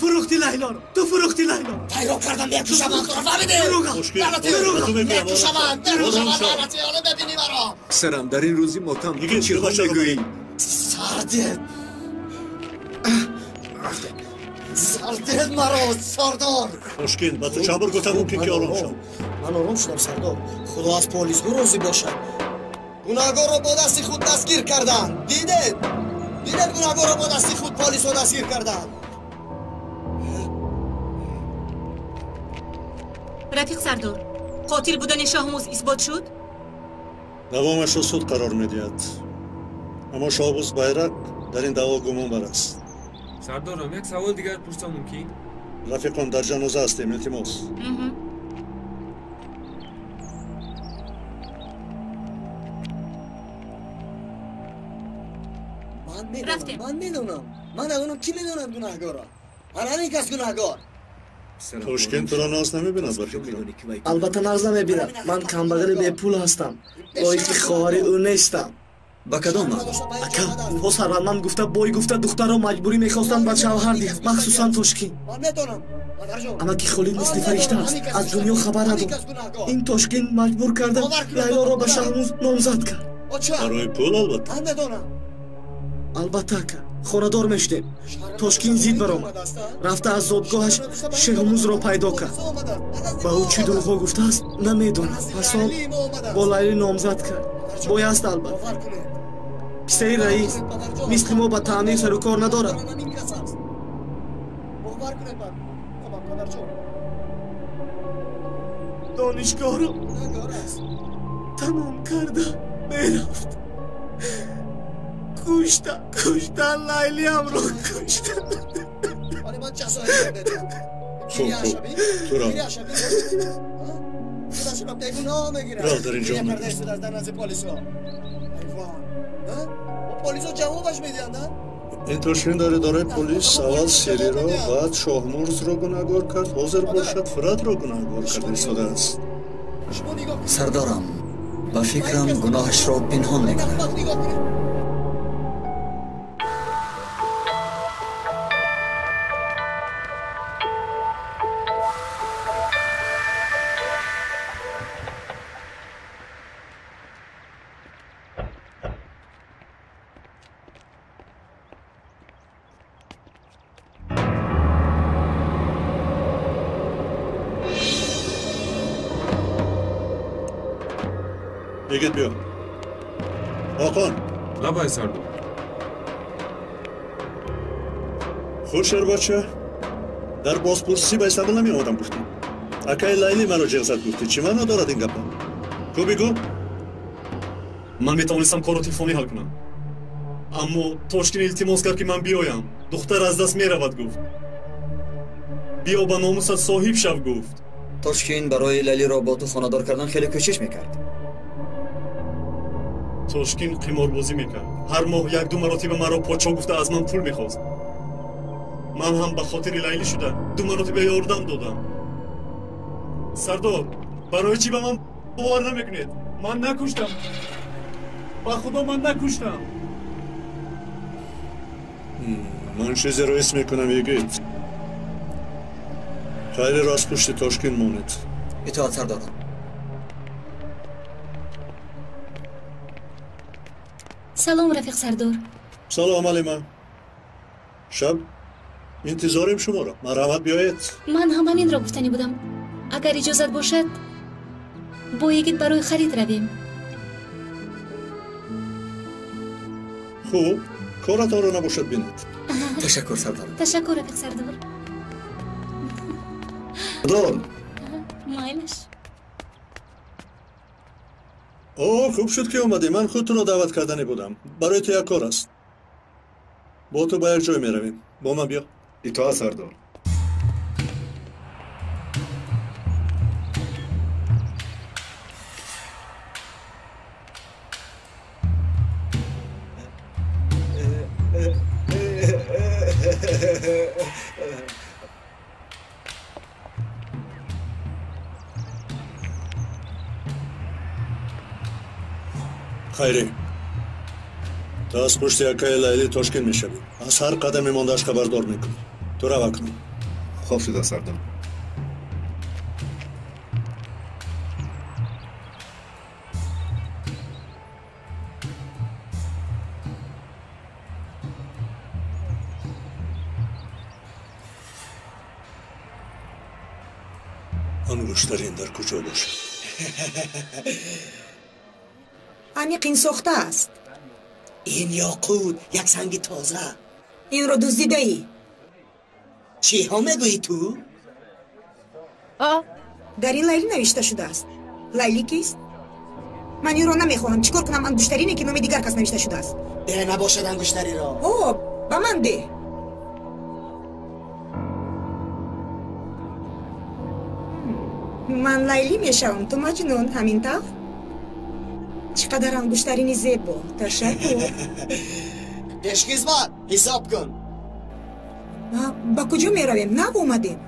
Фурӯхти Лайлоро, ту фурӯхти Лайлоро. Пайро кардам, мекушамам туро, фаҳмидӣ? Лаънатӣ, мекушамам, мекушамам, лаънатӣ, ҳоло мебинӣ маро. Писарам, дар ин рӯзи мотам ту чиҳо мегӯӣ? Сардед. Сардед маро, сардор. Тошкин, ба ту чанд бор гуфтам мумкин ки ором шав. Ман ором шудам, сардор. Худо аз полисҳо розӣ бошад. Гунаҳгорро бо дасти худ дастгир карданд. Дидед? Дидед гунаҳгорро бо дасти худ полисҳо дастгир карданд. Рафиқ сардор, қотил будани Шоҳмуз исбот шуд? Давомашро суд қарор медиҳад. Аммо Шоҳмуз Байрак дар ин даъво гумонбар аст. Сардорам, як савол дигар пурсам мумкин? Рафиқон, дар ҷаноза ҳастем, илтимос. Рафтем. Ман медонам. Ман надонам, ки медонад гунаҳгорро. Ҳар ҳамин кас гунаҳгор. Тошкент туро нағз намебинад ба фикрам. Албатта нағз намебинад. Ман камбағали бепул ҳастам. Лоиқи хоҳари ӯ нестам. Ба кадом маъно? Ака, инҳо сарватманд гуфта, бой гуфта, духтарро маҷбурӣ мехостанд ба шавҳар диҳанд, махсусан Тошкин. Амаки Холид мисли фаришта аст, аз дунё хабар надорад. Ин Тошкин маҷбур карда Лайлоро ба Шаҳмуз номзад кард. Барои пул, албатта. Албатта, ака, хонадор мешудем. Тошкин зид баромад. Рафта аз зодгоҳаш Шеҳмузро пайдо кард. Ба ӯ чӣ дурӯғҳо гуфтааст, намедонам. Пас он бо Лайли номзад кард. Бояст, албатта. Писари раис мисли мо ба таъмир сару кор надорад. Донишгоҳро тамом карда мерафт. Кушта, кушта, Лайлиамро кушта. Хуб, хуб, туро. Рав дар инҷо омадааст. Ин Тошкин дар идораи полис аввал Сириро, баъд Шоҳмурзро гунаҳгор кард, ҳозир бошад Фиратро гунаҳгор карда истодааст. Сардорам, ба фикрам гуноҳашро пинҳон мекунад. Йигит, биё. Ҳоқон. Лабай, сардор. Хуш, шербача, дар бозпурсӣ ба Истанбул намеомадам гуфтӣ. Акаи Лайли маро ҷеғ зад гуфтӣ. Чӣ маъно дорад ин гапа? Ку бигӯ. Ман метавонистам корро телефонӣ ҳал кунам, аммо Тошкин илтимос кард, ки ман биёям. Духтар аз даст меравад, гуфт. Биё, ба номусат соҳиб шав, гуфт. Тошкин барои Лайлиро бо ту хонадор кардан хеле кӯшиш мекард. Тошкин қиморбозӣ мекард. Ҳар моҳ як-ду маротиба маро подшо гуфта аз ман пул мехост. Ман ҳам ба хотири Лайлӣ шуда ду маротиба ёрдам додам. Сардор, барои чӣ ба ман бовар намекунед? Ман накуштам. Ба худо, ман накуштам. Ман чизеро ҳис мекунам, йигит. Хайриро аз пушти Тошкин монед. Итоат, сардорам. Салом, рафиқ сардор. Салом, Алима. Шаб интизорем шуморо. Марҳамат, биёед. Ман ҳам ҳаминро гуфтанӣ будам. Агар иҷозат бошад, бо йигит барои харид равем. Хуб, коратонро набошад бинед. Ташаккур, сардор. Ташаккур, рафиқ сардор. Сардор. Майлаш. О, хуб шуд, ки омадӣ. Ман худ туро даъват карданӣ будам. Барои ту як кор аст. Бо ту ба як ҷой меравем. Бо ман биё. Итоат, сардор. Хайрӣ, ту аз пушти акаи Лайли Тошкин мешавӣ. Аз ҳар қадами мондааш хабардор мекунӣ. Ту рав акнун. Хоб шуда, сардор. Ангуштарин дар куҷо бошад? Аниқ ин сохта аст. Ин ёқут, як санги тоза. Инро дуздидаӣ. Чиҳо мегӯӣ ту? Дар ин Лайлӣ навишта шудааст. Лайлӣ кист? Ман инро намехоҳам. Чӣ кор кунам ангуштарине, ки номи дигар кас навишта шудааст? Де, набошад ангуштариро. О, ба ман деҳ. Ман Лайлӣ мешавам, ту Маҷнун, ҳамин тавр? Чӣ қадар ангуштарини зебо. Ташаккур. Пешхизмат, ҳисоб кун. Ба куҷо меравем? Нав омадем.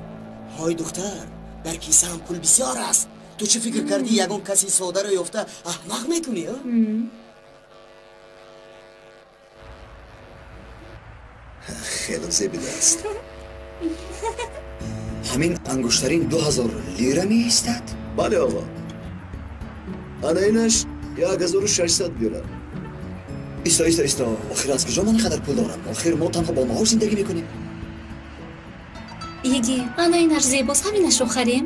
Ҳой духтар, дар кисаам пул бисёр аст. Ту чӣ фикр кардӣ, ягон каси содаро ёфта аҳмақ мекунӣ? Хеле зебидааст. Ҳамин ангуштарин 2000 лира меистад? Бале, оғо. Ана инаш 1600 лира. Исто, исто, исто. Охир аз куҷо ман ин қадар пул дорам? Охир мо танҳо бо маош зиндагӣ мекунем. Йиги, ана инаш зебост, ҳаминашро харем.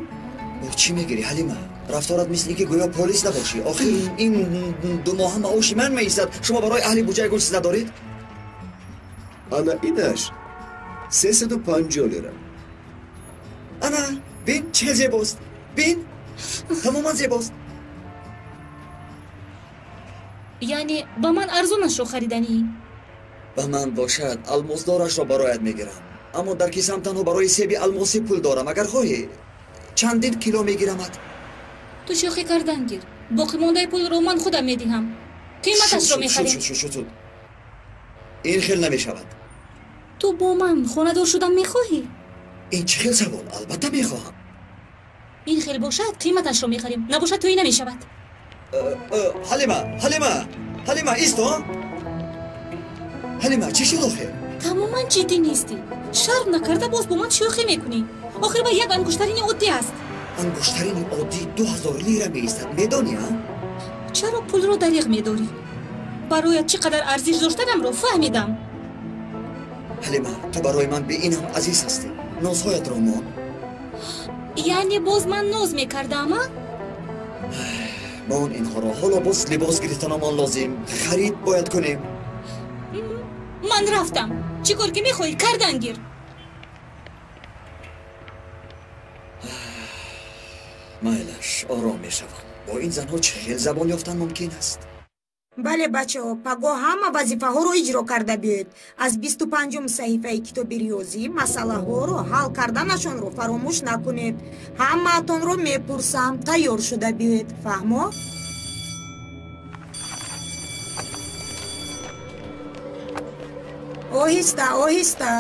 Бо чӣ мегирӣ, Ҳалима? Рафторат мисли ки гӯё полис набошӣ. Охир ин ду моҳа маоши ман меистад. Шумо барои аҳли буҷа ягон чиз надоред? Ана инаш 350 лира. Ана, бин, чӣ хел зебост. Бин, тамоман зебост. Яъне ба ман арзонашро хариданӣ? Ба ман бошад, алмосдорашро бароят мегирам. Аммо дар кисам танҳо барои себи алмосӣ пул дорам. Агар хоҳӣ, чандин кило мегирамад. Ту шӯхӣ кардан гир. Боқимондаи пулро ман худам медиҳам. Қиматашро мехарем. Шуд. Ин хел намешавад. Ту бо ман хонадор шудан мехоҳӣ? Ин чӣ хел савол? Албатта мехоҳам. Ин хел бошад, қиматашро мехарем. Набошад, тӯй намешавад. Ҳалима, Ҳалима, Ҳалима, исто. Ҳалима, чӣ шуд охир? Тамоман ҷиддӣ нестӣ. Шарм накарда боз бо ман шӯхӣ мекунӣ. Охир ба як ангуштарини оддӣ аст. Ангуштарини оддӣ 2000 лира меистад, медонӣ, а? Чаро пулро дариғ медорӣ? Бароят чӣ қадар арзиш доштанамро фаҳмидам. Ҳалима, ту барои ман бе ин ҳам азиз ҳастӣ. Нозҳоятро мон. Яъне боз ман ноз мекардам, а? Мон инҳоро. Ҳоло боз либос гирифтанамон лозим. Харид бояд кунем. Ман рафтам. Чӣ кор ки мехоҳӣ, кардан гир. Майлаш, ором мешавам. Бо ин занҳо чӣ хел забон ёфтан мумкин аст? Бале, бачаҳо, пагоҳ ҳама вазифаҳоро иҷро карда биёед. Аз 25-ум саҳифаи китоби риёзӣ масъалаҳоро ҳал карданашонро фаромӯш накунед. Ҳамаатонро мепурсам, тайёр шуда биёед. Фаҳмо? Оҳиста, оҳиста.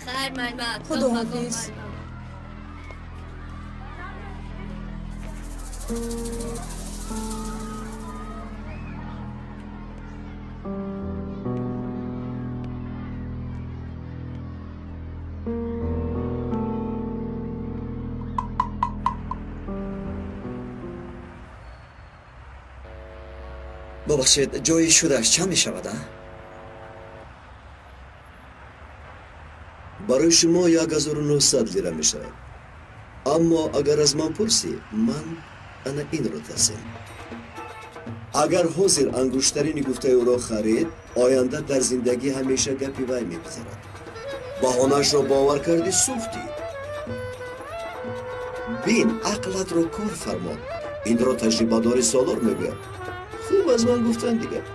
Хайр, муаллима. Худоҳофиз. Бубахшед, ҷои шудааш чанд мешавад, а? Барои шумо 1900 лира мешавад. Аммо агар аз ман пурсӣ, ман ана инро тавсия. Агар ҳозир ангуштарини гуфтаи ӯро харид, оянда дар зиндагӣ ҳамеша гапи вай мегузарад. Баҳонаашро бовар кардӣ, сӯхтӣ. Бин, ақлатро кор фармо. Инро таҷрибадори солор мегӯяд. Хуб аз ман гуфтан дигар.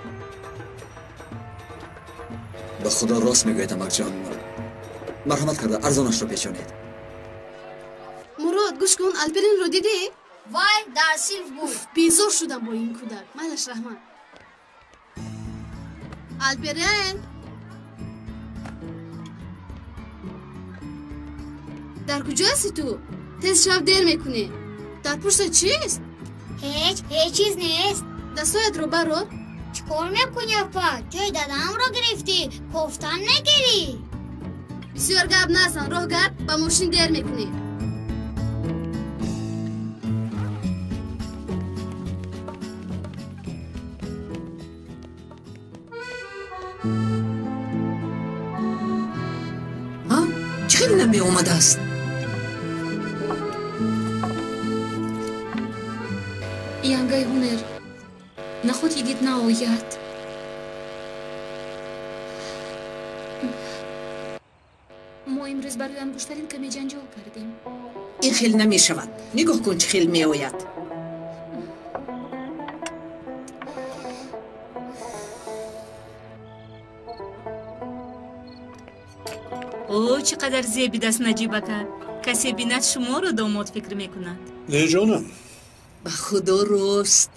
Ба худо рост мегӯяд, амакҷон. Марҳамат карда арзонашро печонед. Мурод, гӯш кун, Алперинро дидӣ? Вай дар синф буд. Безор шудам бо ин кӯдак. Майлаш, раҳмат. Алперин! Дар куҷо ҳасти ту? Тез шав, дер мекунӣ. Дар пуштат чист? Ҳеҷ, ҳеҷ чиз нест. Дастҳоятро барор. Чӣ кор мекунӣ, апа? Ҷои дадамро гирифтӣ, кофтан мегирӣ. Бисёр гап назан, роҳ гард, ба мошин дер мекунӣ. Чӣ хел намеомадааст? Янгай ҳунер, наход йигит наояд. Мо имрӯз барои ангуштарин каме ҷанҷол кардем. Ин хел намешавад. Нигоҳ кун, чӣ хел меояд. О, чӣ қадар зебидаст Наҷибака. Касе бинад, шуморо домод фикр мекунад. Не, ҷонам. Ба худо рост.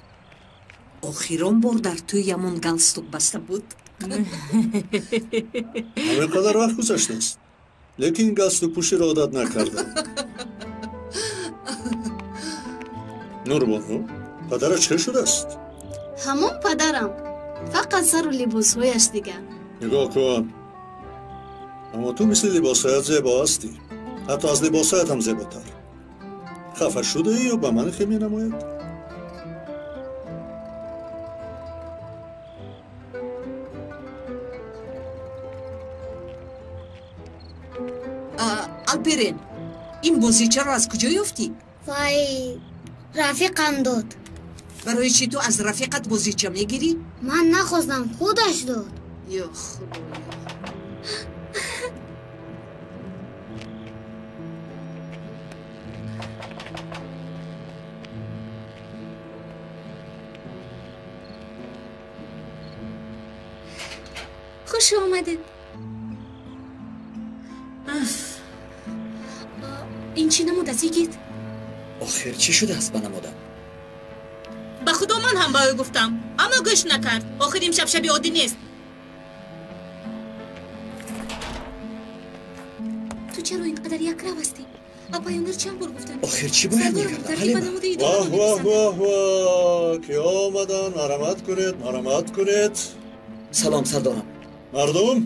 Охирон бор дар тӯямон галстук баста буд. Ҳамин қадар вақт гузаштааст, лекин галстукпӯширо одат накардам. Нурбону, падарат чӣ шудааст? Ҳамон падарам, фақат сару либосҳояш дигар. Нигоҳ кун, аммо ту мисли либосҳоят зебо ҳастӣ, ҳатто аз либосҳоят ҳам зеботар. Хафа шудаӣ ё ба ман хе менамояд? Алперин, ин бозичаро аз куҷо ёфтӣ? Вай, рафиқам дод. Барои чӣ ту аз рафиқат бозича мегирӣ? Ман нахостам, худаш дод. Ё худоё! Хуш омадед. Ин чӣ намуд аст, йигит? Охир чӣ шудааст ба намудам? Ба худо ман ҳам ба ӯ гуфтам, аммо гӯш накард. Охир имшаб шаби оддӣ нест. Ту чаро ин қадар якрав ҳастӣ? Апаёнер чанд бор гуфтам. Охир чӣ бояд мекардам, Ҳалима? Ваҳ, ваҳ, ваҳ, ваҳ, ки омадан. Марҳамат кунед, марҳамат кунед. Салом, сардорам. Мардум,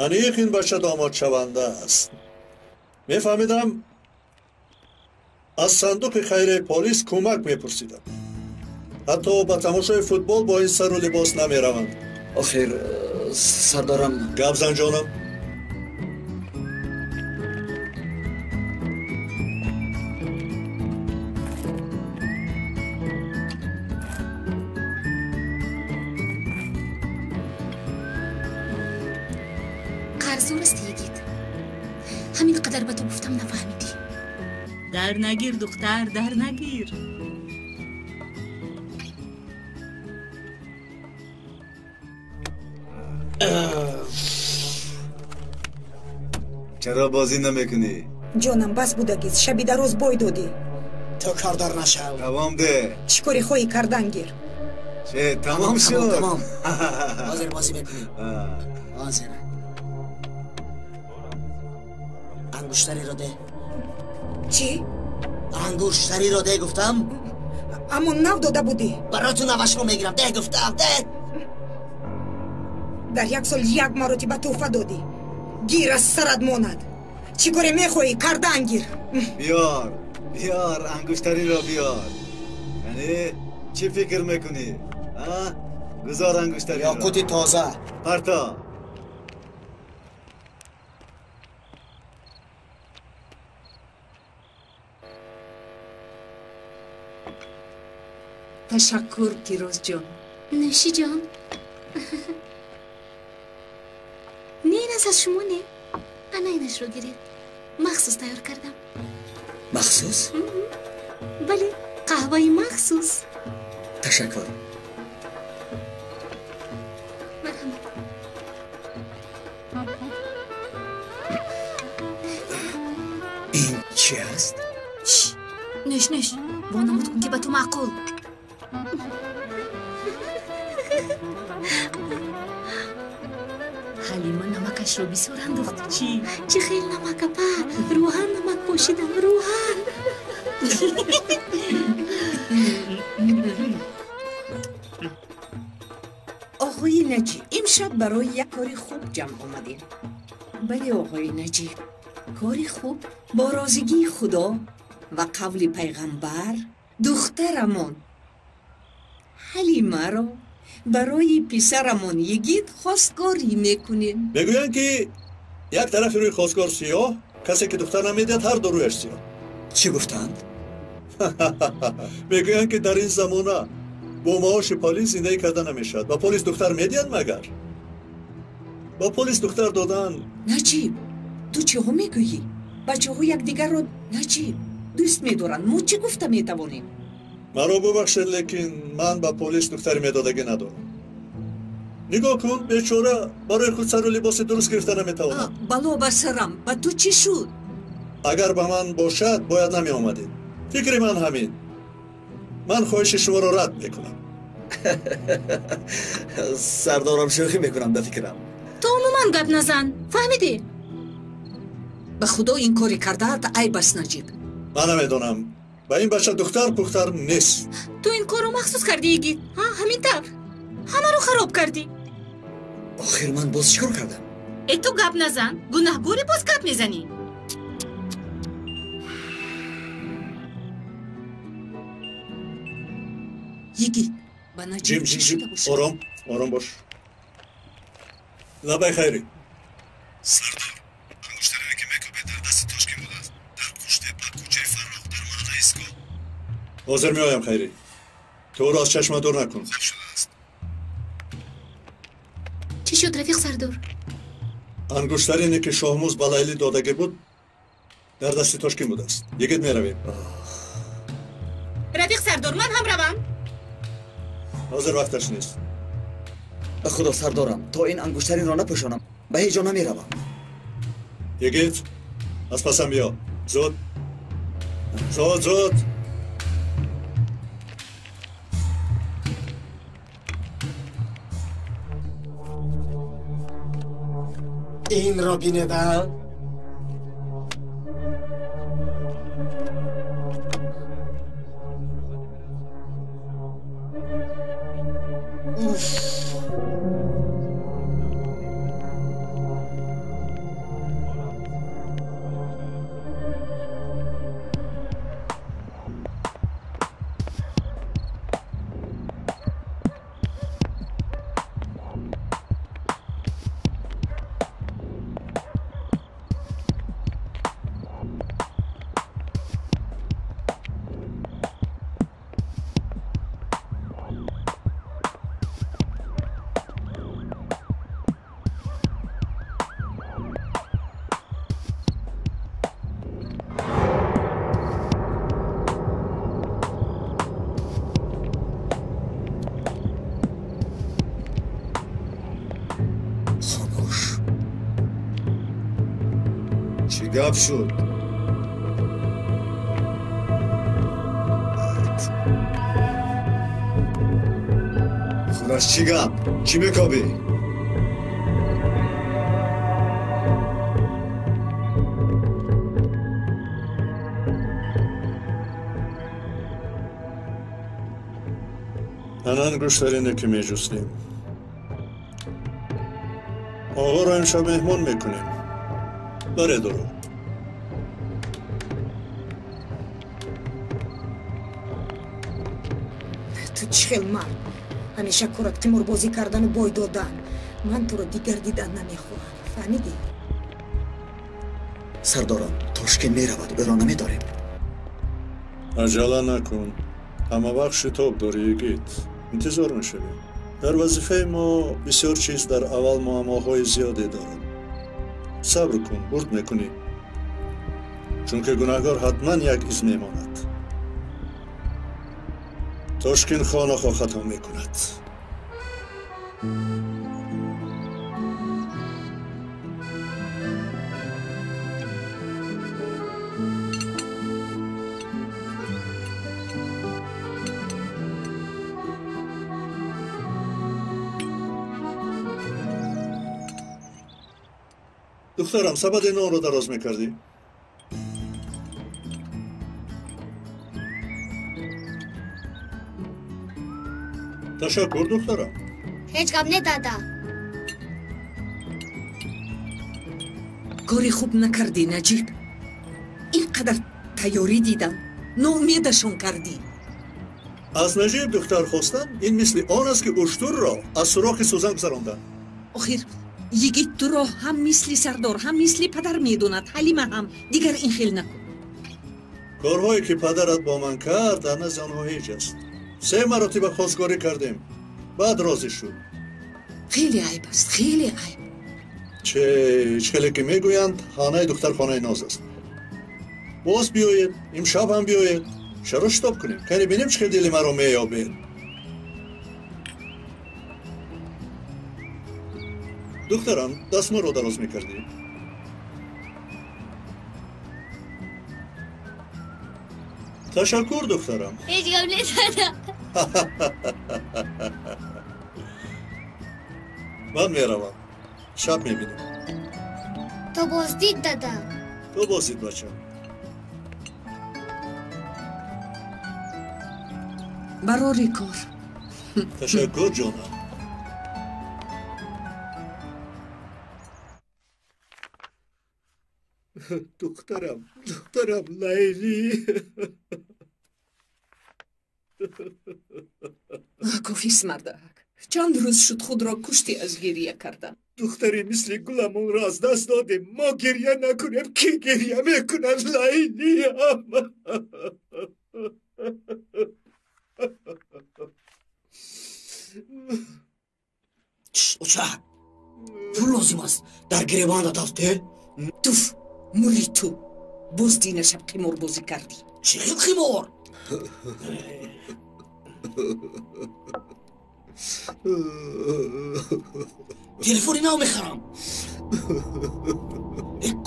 аниқ ин бача домодшаванда аст. Мефаҳмидам, аз сандуқи хайраи полис кӯмак мепурсидам. Ҳатто ба тамошои футбол бо ин сару либос намераванд. Охир, сардорам. Гап зан, ҷонам. Қарздор ҳастӣ, Йигит. Ҳамин қадар ба ту гуфтам, нафаҳмидӣ. Дар нагир, духтар, дар нагир. Чаро бозӣ намекунӣ? Ҷонам, бас будагист, шаби дароз бой додӣ. Ту кордор нашав. Давом де. Чӣ коре хоҳӣ кардан гир. Че, тамом шуд? Тамом. Ҳозир бозӣ мекунем. Ҳозир. Ангуштариро де. Чӣ? Ангуштариро де гуфтам. Аммо нав дода будӣ. Барои ту навашро мегирам. Де гуфтам, де. Дар як сол як маротиба тӯҳфа додӣ. Гир, аз сарат монад. Чӣ коре мехоҳӣ кардан гир. Биёр, биёр, ангуштариро биёр. Яъне чӣ фикр мекунӣ? Гузор ангуштариро. Ёқути тоза. Парто. Ташаккур, Кирозҷон. Нӯшиҷон. Не, ин аз шумо не. Ана инашро гиред. Махсус тайёр кардам. Махсус? Бале, қаҳваи махсус. Ташаккур. Марҳамат. Ин чи аст? Нӯш, нӯш. Вонамуд кун, ки ба ту маъқул. Ҳалима намакашро бисёр андохт. Чӣ? Чӣ хел намак, апа? Рӯҳан намак пошидам, рӯҳан. Оғои Наҷиб, имшаб барои як кори хуб ҷамъ омадем. Бале, оғои Наҷиб, кори хуб бо розигии Худо ва қавли пайғамбар духтарамон Ҳалимаро барои писарамон Йигит хостгорӣ мекунем. Мегӯянд, ки як тарафи рӯи хостгор сиёҳ, касе ки духтар намедиҳад, ҳар ду рӯяш сиёҳ. Чӣ гуфтанд? Мегӯянд, ки дар ин замона бо маоши полис зиндагӣ карда намешавад. Ба полис духтар медиҳанд магар? Ба полис духтар додан. Наҷиб, ту чиҳо мегӯӣ? Бачаҳо якдигарро, Наҷиб, дӯст медоранд. Мо чӣ гуфта метавонем? Маро бубахшед, лекин ман ба полис духтари медодагӣ надорам. Нигоҳ кун, бечора барои худ сару либоси дуруст гирифта наметавонад. Бало ба сарам, ба ту чӣ шуд? Агар ба ман бошад, бояд намеомадед. Фикри ман ҳамин. Ман хоҳиши шуморо рад мекунам. Сардорам, шӯхӣ мекунам, ба фикрам. Ту умуман гап назан, фаҳмидӣ? Ба Худо, ин кори кардаат айб аст, Наҷиб. Ман намедонам. Ба ин бача духтар пухтар нест. Ту ин корро махсус кардӣ, Йигит. Ҳамин тавр ҳамаро хароб кардӣ. Охир ман боз чӣ кор кардам? Э, ту гап назан, гунаҳгорӣ, боз гап мезанӣ. Йигит, ба Наҷиб чӣ шуда бошад? Ором, ором бош. Лабай, Хайрӣ. Сардор, ангуштарине ки мекобед, дар дасти Тошкин будааст. Дар Қуштепа, кӯчаи Фарроҳ, дар маҳаллаи Истгоҳ. Ҳозир меоям, Хайрӣ. Ту ӯро аз чашма дур накун. Хуб шудааст. Чӣ шуд, рафиқ сардор? Ангуштарине ки Шоҳмуз ба Лайлӣ додагӣ буд, дар дасти Тошкин будааст. Йигит, меравем. Рафиқ сардор, ман ҳам равам. Ҳозир вақташ нест. Ба Худо, сардорам, то ин ангуштаринро напӯшонам, ба ҳеҷ ҷо намеравам. Йигит, аз пасам биё. Зуд, зуд, зуд. Инро бинедам. Уф. Гап шуд. Худаш чӣ гап? Чӣ мекобӣ? Ана ангуштарине ки меҷустем. Оғоро имшаб меҳмон мекунем. Баре дору. Ту чӣ хел мард? Ҳамеша корат қиморбозӣ кардану бой додан. Ман туро дигар дидан намехоҳам. Фаҳмидӣ? Сардорам, Тошкин меравад, ӯро намедорем. Аҷала накун. Ҳама вақт шитоб дорӣ, йигит. Интизор мешавем. Дар вазифаи мо бисёр чиз дар аввал муаммоҳои зиёде дорад. Сабр кун, бурд мекунӣ. Чунки гунаҳгор ҳатман як из мемонад. Тошкин хонахо хато мекунад. Духтарам, сабади нонро дароз мекардӣ? Ташаккур, духтарам. Ҳеҷ гап не, дада. Кори хуб накардӣ, Наҷиб. Ин қадар тайёрӣ дидам, ноумедашон кардӣ. Аз Наҷиб духтар хостан ин мисли он аст, ки уштурро аз сурохи сӯзан гузарондан. Охир йигит туро ҳам мисли сардор, ҳам мисли падар медонад. Ҳалима ҳам. Дигар ин хел накун. Корҳое ки падарат бо ман кард, дар назди онҳо ҳеҷ аст. 3 маротиба хостгорӣ кардем, баъд розӣ шуд. Хеле айб аст, хеле айб. Чӣ хеле ки мегӯянд, хонаи духтар хонаи ноз аст. Боз биёед, имшаб ҳам биёед. Чаро шитоб кунем? Кани бинем чӣ хел дили маро меёбед. Духтарам, дастморо дароз мекардӣ? Ташаккур, духтарам. Ҳеҷ гап не, дада. Ман меравам. Шаб мебинем. То боздид, дада. То боздид, бачам. Барори кор. Ташаккур, ҷонам. Духтарам, духтарам Лайли. Кофист, мардак. Чанд рӯз шуд худро кушти аз гирия кардам. Духтари мисли гуламонро аз даст додем. Мо гирия накунем, ки гирия мекунад, Лайлиам? Оча, пул лозим аст. Дар гиребандат афте? Туф, мури ту. Боз динашаб қиморбозӣ кардӣ. Чӣ хел қимор? Телефони нав мехарам.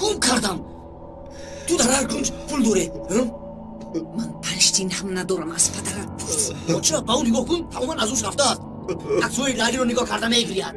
Гум кардам. Ту дар ҳар кунҷ пул дорӣ. Ман 5 тин ҳам надорам, аз падарат пурс. Оча, ба ӯ нигоҳ кун, тамоман аз ҳуш рафтааст. Аксҳои Лайлиро нигоҳ карда мегирияд.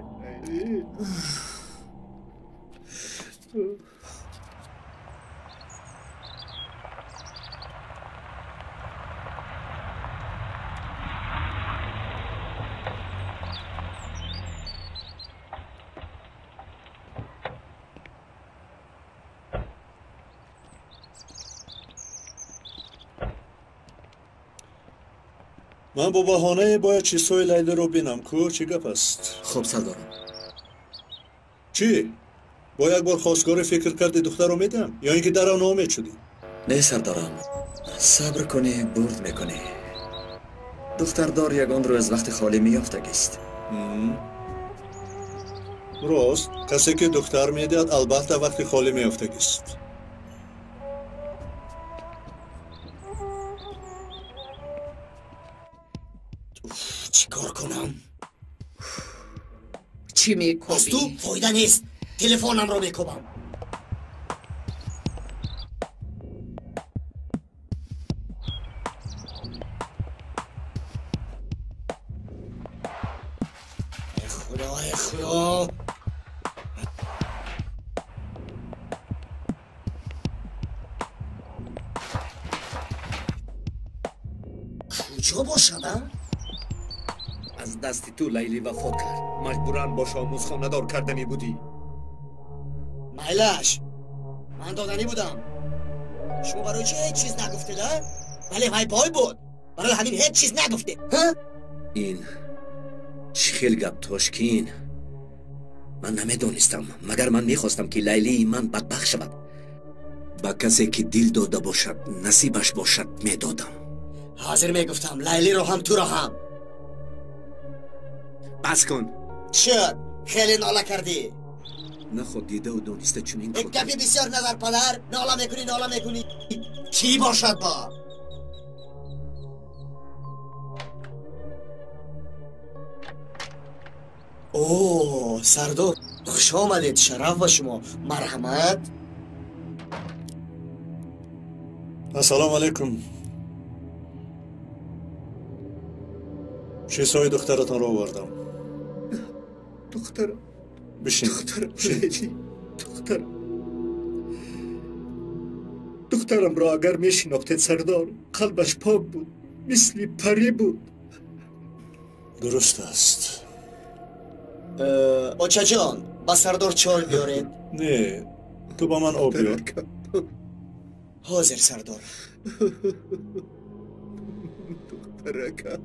Ман бо баҳонае бояд чизҳои Лайлиро бинам. Ку чӣ гап аст? Хуб, сардорам. Чӣ? Бо як бор хостгорӣ фикр карди духтарро медиҳам? Ё ин ки дарав ноумед шудӣ? Не, сардорам. Сабр кунӣ, бурд мекунӣ. Духтардор ягон рӯз вақти холӣ меёфтагист. Рост, касе ки духтар медиҳад, албатта вақти холӣ меёфтагист. Чӣ кор кунам? Чӣ мекобӣ? Аз ту фоида нест. Телефонамро мекобам. Ой, Худо! Куҷо бошад, а? Аз дасти ту Лайли вафот кард. Маҷбуран бо Шоҳмуз хонадор карданӣ будӣ. Майлаш, ман доданӣ будам. Шумо барои чӣ ҳеҷ чиз нагуфтед, а? Вале вай бой буд. Барои ҳамин ҳеҷ чиз нагуфтед, ҳа? Ин чӣ хел гап, Тошкин? Ман намедонистам, магар ман мехостам, ки Лайлии ман бадбахт шавад. Ба касе ки дил дода бошад, насибаш бошад, медодам. Ҳозир мегуфтам, Лайлиро ҳам, туро ҳам. Бас кун. Шуд, хеле нола кардӣ. Наход дидаву дониста чунин кор. Гапи бисёр назар, падар. Нола мекунӣ, нола мекунӣ. Чӣ бошад бо? О, сардор, хуш омадед, шараф ба шумо. Марҳамат. Ассалому алайкум. Чизҳои духтаратонро овардам. Духтарам. Бишин. Духтарам, Лейли, духтарам. Духтарамро агар мешинохтед, сардор, қалбаш пок буд, мисли парӣ буд. Дуруст аст. Очаҷон, ба сардор чой биёред. Не, ту ба ман об биёр. Ҳозир, сардор. Духтаракам.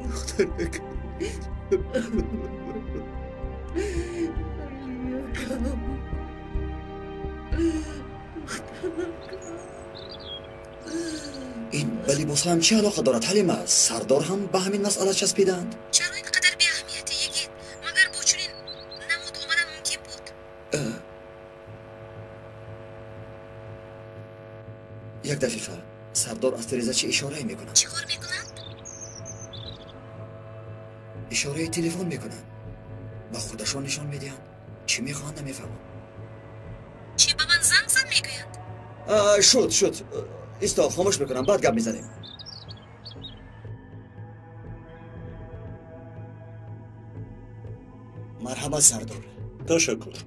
Духтаракам. Ин ба либосҳоям чӣ алоқа дорад, Ҳалима? Сардор ҳам ба ҳамин масъала часпиданд. Чаро ин қадар беаҳамияте, йигит? Магар бо чунин намуд омадан мумкин буд? Як дақиқа. Сардор аз тиреза чӣ ишорае мекунад? Чӣ кор мекунад? Ишораи телефон мекунанд. Ба худашон нишон медиҳанд. Чӣ мехоҳанд, намефаҳмам. Чӣ ба ман занг зан мегӯяд? Шуд, шуд. Исто, хомӯш мекунам, баъд гап мезанем. Марҳамат, сардор. Ташаккур.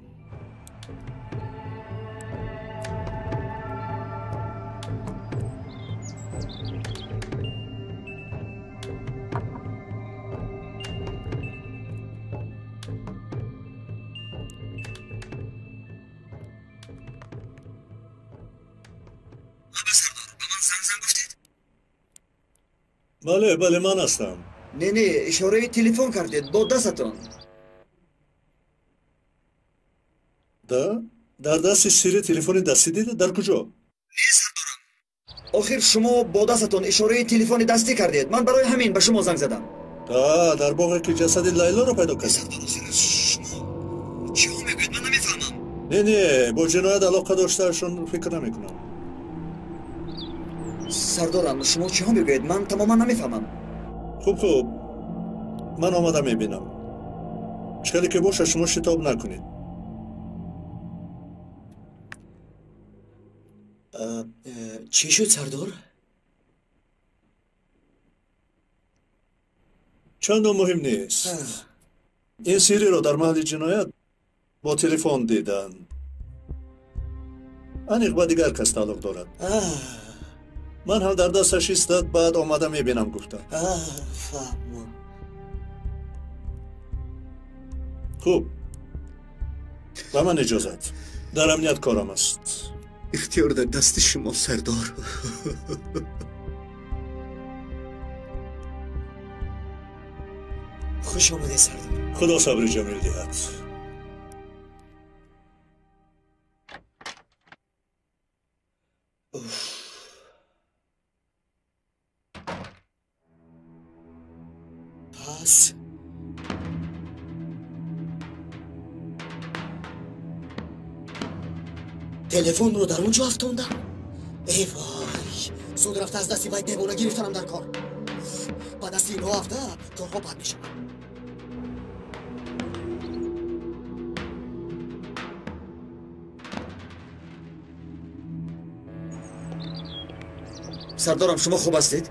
Бале, бале, ман ҳастам. Не, не, ишораи телефон кардед бо дастатон. Да? Дар дасти сири телефони дастӣ дида? Дар куҷо? Не, сардорам. Охир шумо бо дастатон ишораи телефони дастӣ кардед. Ман барои ҳамин ба шумо занг задам. Да, дар боғе ки ҷасади Лайлоро пайдо кардед. Сардор, охир шумо чиҳо мегӯед, ман намефаҳмам. Не, не, бо ҷиноят алоқа доштаашон фикр намекунам. Сардорам, шумо чиҳо мегӯед? Ман тамоман намефаҳмам. Хуб, хуб, ман омада мебинам. Чӣ хеле ки бошад, шумо шитоб накунед. Чӣ шуд, сардор? Чандон муҳим нест. Ин сириро дар маҳалли ҷиноят бо телефон диданд. Аниқ ба дигар кас тааллуқ дорад. Ман ҳам дар дасташ истад, баъд омада мебинам, гуфтам. Фаҳмам. Хуб, ба ман иҷозат. Дар амният корам аст. Ихтиёр дар дасти шумо, сардор. Хуш омадед, сардор. Худо сабри ҷамил диҳад. Пас телефонро дар он ҷо афтондам. Эй вой, зуд рафта аз дасти вай девона гирифтанам дар кор. Ба дасти инҳо афта корҳо бад мешавад. Сардорам, шумо хуб ҳастед?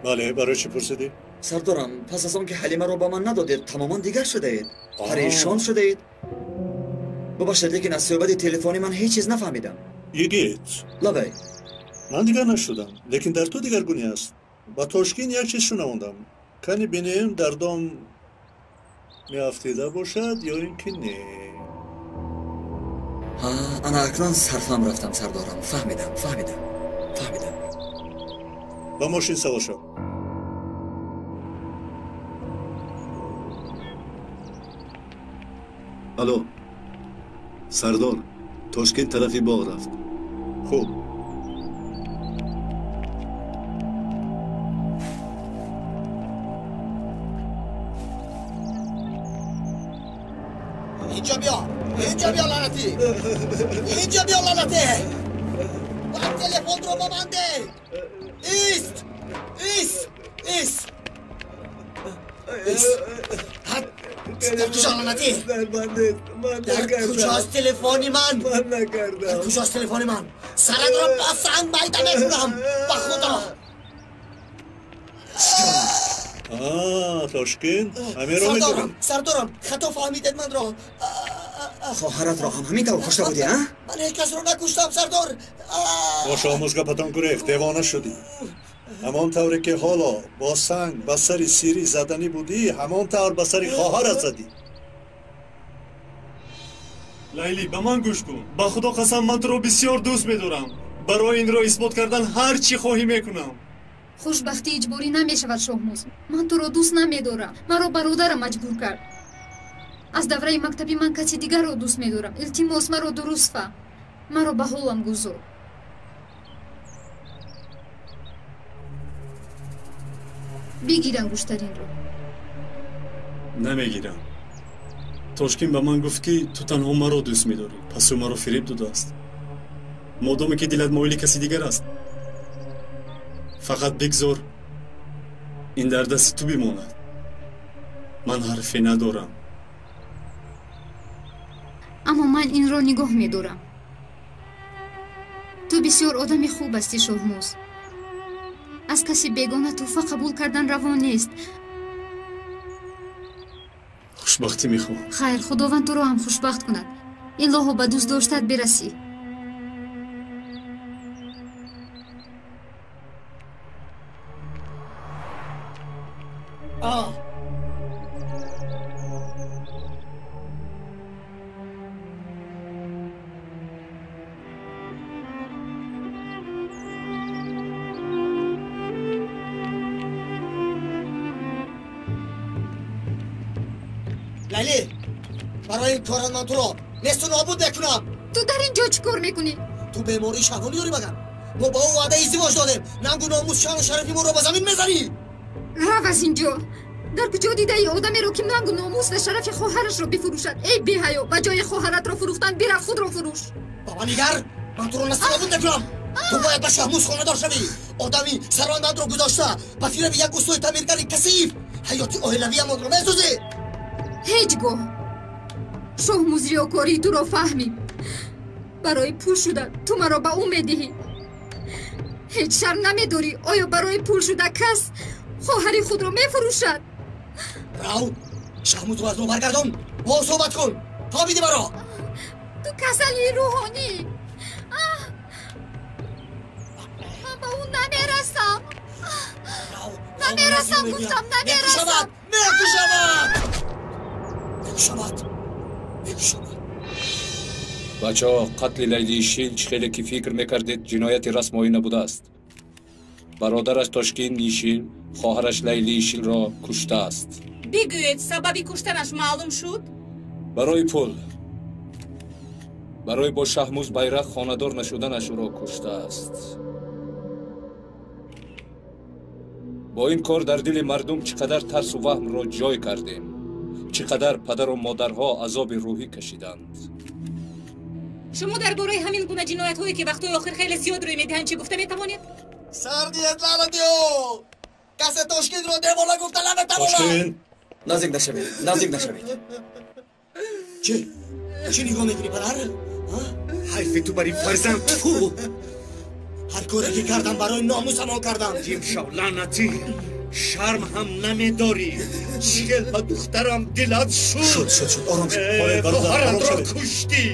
Бале, барои чӣ пурсидӣ? Сардорам, пас аз он ки Ҳалимаро ба ман надодед, тамоман дигар шудаед, парешон шудаед. Бубахшед, лекин аз суҳбати телефонӣ ман ҳеҷ чиз нафаҳмидам. Йигит. Лабай. Ман дигар нашудам, лекин дар ту дигаргунӣ аст. Ба Тошкин як чиз шунавондам. Кани бинем дар дом меафтида бошад ё ин ки не. Ана акнун сарфам рафтам, сардорам. Фаҳмидам, фаҳмидам, фаҳмидам. Ба мошин савор шав. Алло, сардор, Тошкент тарафи боғ рафт. Хуб. Инҷо биё, инҷо биё, лаънатӣ, инҷо биё, лаънатӣ, ва телефонро ба ман деҳ. Ист, ист, ист, ист. Дар куҷо, лаънатӣ? Дар куҷост телефони ман? Дар куҷост телефони ман? Саратро ба санг майда мекунам, ба худо. Тошкин, ҳамеро медонам. Сардорам, хато фаҳмидед манро. Хоҳаратро ҳам ҳамин тавр кушта будӣ, а? Ман ҳеҷ касро накуштам, сардор. Бо Шоҳмуз гапатон гурехт, девона шудӣ. Ҳамон тавре ки ҳоло бо санг ба сари сирӣ заданӣ будӣ, ҳамон тавр ба сари хоҳарат задӣ. Лайлӣ, ба ман гӯш кун. Ба худо қасам, ман туро бисёр дӯст медорам. Барои инро исбот кардан ҳар чӣ хоҳӣ мекунам. Хушбахтӣ иҷборӣ намешавад, Шоҳмуз. Ман туро дӯст намедорам. Маро бародарам маҷбур кард. Аз давраи мактабӣ ман каси дигарро дӯст медорам. Илтимос, маро дуруст фаҳм. Маро ба ҳолам гузор. Бигир ангуштаринро. Намегирам. Тошкин ба ман гуфт, ки ту танҳо маро дӯст медорӣ. Пас ӯ маро фиреб додааст. Модоме ки дилат моили каси дигар аст, фақат бигзор ин дар дасти ту бимонад. Ман ҳарфе надорам. Аммо ман инро нигоҳ медорам. Ту бисёр одами хуб ҳастӣ, Шоҳмуз. Аз каси бегона тӯҳфа қабул кардан раво нест. Хушбахтӣ мехоҳам. Хайр, худованд туро ҳам хушбахт кунад. Илоҳо ба дӯст доштат бирасӣ. Лайлӣ, барои ин корат ман туро несту нобуд мекунам. Ту дар ин ҷо чӣ кор мекунӣ? Ту бемории шаҳвонӣ дорӣ магар? Мо ба ӯ ваъдаи издивоҷ додем. Нангу номус, шаъну шарафи моро ба замин мезанӣ. Рав аз ин ҷо. Дар куҷо дидаи одамеро, ки нангу номус ва шарафи хоҳарашро бифурӯшад? Эй беҳаё, ба ҷои хоҳаратро фурӯхтан бирав худро фурӯш. Ба ман нигар, ман туро несту нобуд мекунам. Ту бояд ба Шоҳмуз хонадор шавӣ. Одами сарватмандро гузошта ба фиреби як устои таъмиргари касиф ҳаёти оилавиамонро месӯзӣ. Ҳеҷ гоҳ Шоҳмуз риёкории туро фаҳмид. Барои пул шуда ту маро ба ӯ медиҳӣ. Ҳеҷ шарм намедорӣ. Оё барои пул шуда кас хоҳари худро мефурӯшад? Рав, Шоҳмузро аз мо баргардон, бо ӯ суҳбат кун. Фаҳмидӣ маро? Ту касали рӯҳонӣ. Ман ба ӯ намерасам. Намерасам, гуфтам, намерасам. Мекушамад, мекушамад, мекушамад. Бачаҳо, қатли Лайлии Шил чӣ хеле ки фикр мекардед, ҷинояти расмоӣ набудааст. Бародараш Тошкин Ишил хоҳараш Лайлии Ишилро куштааст. Бигӯед, сабаби куштанаш маълум шуд? Барои пул. Барои бо Шаҳмуз Байрақ хонадор нашуданаш ӯро куштааст. Бо ин кор дар дили мардум чӣ қадар тарсу ваҳмро ҷой кардем, чӣ қадар падару модарҳо азоби рӯҳӣ кашиданд. Шумо дар бораи ҳамин гуна ҷиноятҳое, ки вақтҳои охир хеле зиёд рӯй медиҳанд, чӣ гуфта метавонед? Сардият, лаънатиё! Касе Тошкинро девона гуфта наметавонад. Тошкин! Наздик нашавед, наздик нашавед. Чӣ? Чӣ нигоҳ мекунӣ, падар? Ҳайфи ту бар ин фарзанд. Фу! Ҳар Коре ки кардам барои номусамон кардам. Ҷим шав, лаънатӣ! Шарм ҳам намедорӣ. Чӣ ба духтарам дилат шуд? Шуд, шуд, шуд. Ором шуд. Хоҳаратро куштӣ.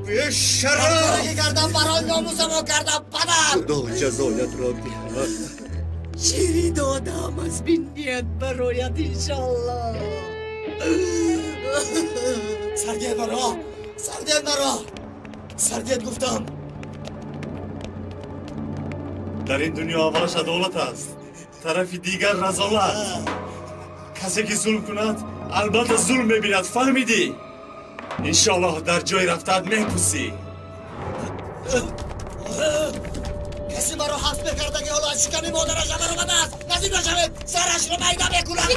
Бешарам! Коре ки кардам барои номусамон кардам, падар! Худо ҷазоятро диҳад. Шири додам аз бинният барояд, иншаллоҳ. Сардият маро! Сардият маро! Сардият гуфтам. Дар ин дунё аввалаш адолат аст, тарафи дигар разолат. Касе ки зулм кунад, албатта зулм мебинад, фаҳмидӣ? Иншоаллоҳ дар ҷои рафтаат мепӯсӣ. Касе маро ҳабс мекардаги ҳоло аз шиками модараш баромадааст. Наздик нашавед, сарашро майда мекунам.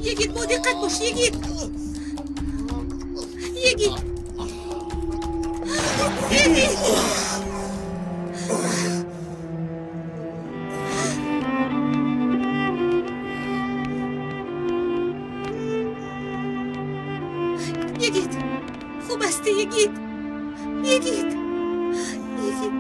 Йигит, бо диққат бош, Йигит! Йигит! Йигит! Йигит! Хуб ҳастӣ, Йигит? Йигит! Йигит!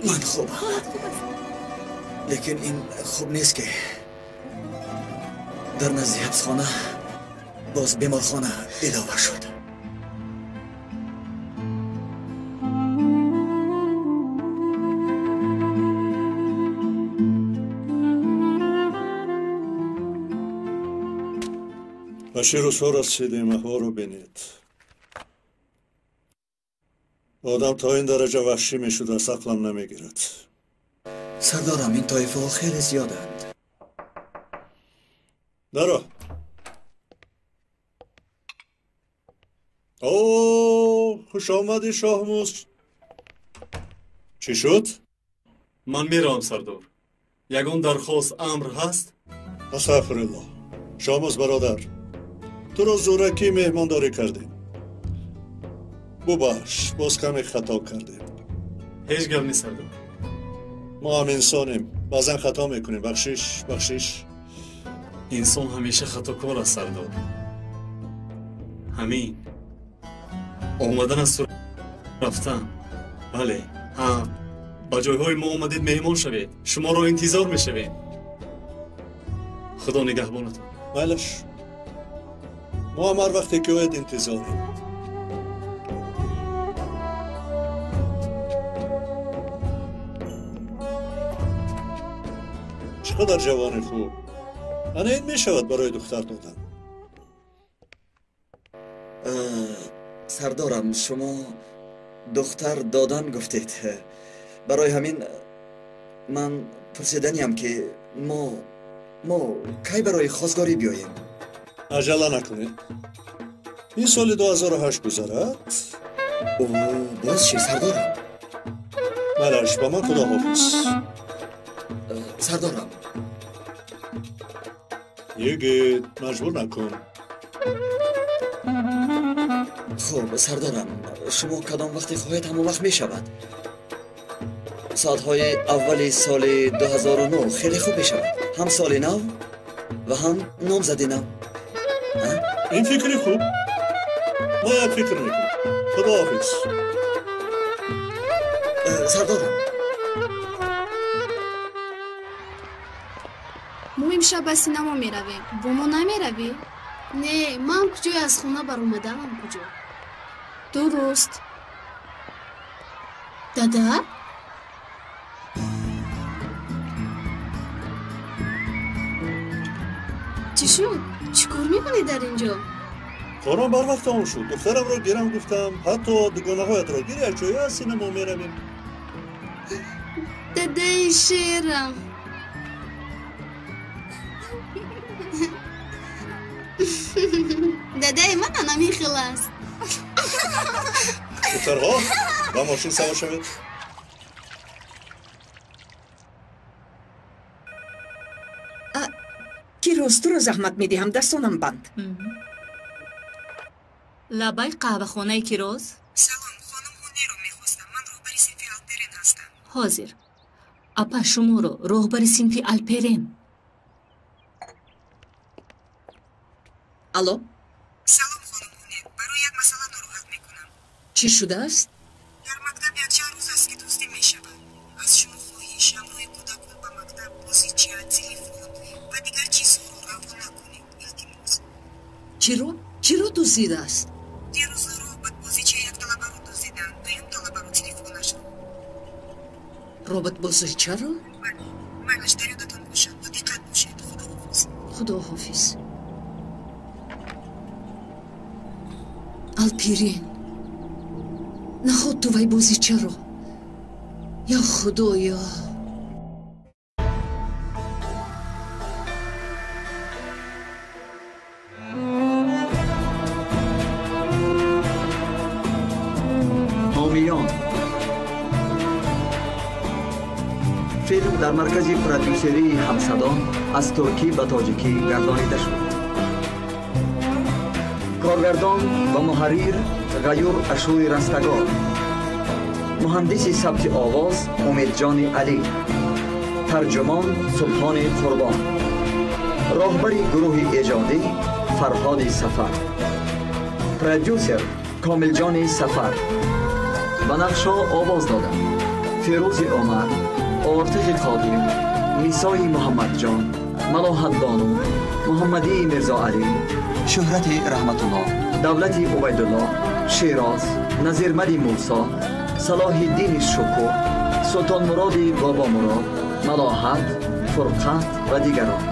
Ман хубам, лекин ин хуб нест, ки дар назди ҳабсхона боз беморхона илова шуд. Ба чӣ рӯзҳо расидем, аҳворо бинед. Одам то ин дараҷа ваҳшӣ мешудааст, ақлам намегирад. Сардарам, ин тоифаҳо хеле зиёданд. Даро. О, хуш омадӣ, Шоҳмуз. Чӣ шуд? Ман меравам, сардор. Ягон дархост, амр ҳаст? Астағфируллоҳ. Шоҳмуз бародар, туро зӯракӣ меҳмондорӣ кардем. Бубахш, боз каме хато кардем. Ҳеҷ гап нест, сардор. Мо ҳам инсонем, баъзан хато мекунем. Бахшиш, бахшиш. Инсон ҳамеша хатокор аст, сардор. Ҳамин омадан аз ту рафтан. Бале, ҳа, ба ҷойҳои мо омадед, меҳмон шавед. Шуморо интизор мешавем. Худо нигаҳбонатон. Майлаш, мо ҳам ҳар вақте ки ояд интизорем. Чӣ қадар ҷавони хуб! Ана ин мешавад барои духтар додан. Сардорам, шумо духтар додан гуфтед. Барои ҳамин ман пурсиданиям, ки мо кай барои хостгорӣ биёем? Аҷала накунед. Ин соли 2008 гузарад. О, боз чӣ, сардорам? Малаш, ба ман худоҳофиз. Сардорам. Йигит, маҷбур накун. Хуб, сардорам, шумо кадом вақте хоҳед, ҳамон вақт мешавад. Соатҳои аввали соли 2009 хеле хуб мешавад. Ҳам соли нав ва ҳам номзади нав. Ин фикри хуб. Мо як фикр мекунем. Худоҳофиз. Сардорам. Мо имшаб ба синамо меравем. Бо мо намеравӣ? Не, ман куҷое аз хона баромадаам, куҷо? Дуруст. Дада? Чӣ шуд? Чӣ кор мекунӣ дар ин ҷо? Корам барвақт тамом шуд. Духтарамро гирам гуфтам, ҳатто дугонаҳоятро гир, якҷоя аз синамо меравем. Дадаи шерам. Дадаи ман анамин хел аст. Духтарҳо, ба мошин савор шавед. Кироз, туро заҳмат медиҳам, дастонам банд. Лабай, қаҳвахонаи Кироз. Салом, хонум Ҳунеро мехостам. Ман роҳбари синфи Алперен ҳастам. Ҳозир. Апа, шуморо роҳбари синфи Алперен. Алло? Салом, хонум Ҳунер. Барои як масъала нороҳат мекунам. Чӣ шудааст? Дар мактаб якчанд рӯз аст, ки дуздӣ мешавад. Аз шумо хоҳиш, ҳамроҳи кӯдакон ба мактаб бозича, телефон ва дигар чизҳоро равон накунед. Илтимос. Чиро? Чиро дуздидааст? Дирӯз роботбозича як талабаро дуздиданд, дуюм талабаро телефонашро. Роботбозичаро? Бале. Майлаш, дар ёдатон бошад. Бо диққат бошед. Худоҳофиз. Худоҳофиз. Алпирин, наход ту вай бозичаро? Ё Худоё! Ҳомиён. Филм дар маркази продюсерии Ҳамсадо аз туркӣ ба тоҷикӣ гардонида шуд. Коргардон ва муҳаррир Ғаюр Ашури Растагор, муҳандиси сабти овоз Умедҷони Алӣ, тарҷумон Субҳони Қурбон, роҳбари гурӯҳи эҷодӣ Фарҳоди Сафар, продюсер Комилҷони Сафар. Ба нақшҳо овоз доданд Фирӯзи Умар, Ортиқи Қодир, Нисои Муҳаммадҷон, Малоҳатбону, Муҳаммадии Мирзоалӣ, Шӯҳрати Раҳматуллоҳ, Давлати Убайдуллоҳ, Шероз, Назирмади Мусо, Салоҳиддини Шукур, Султонмуроди Бобомурод, Малоҳат, Фурқат ва дигарон.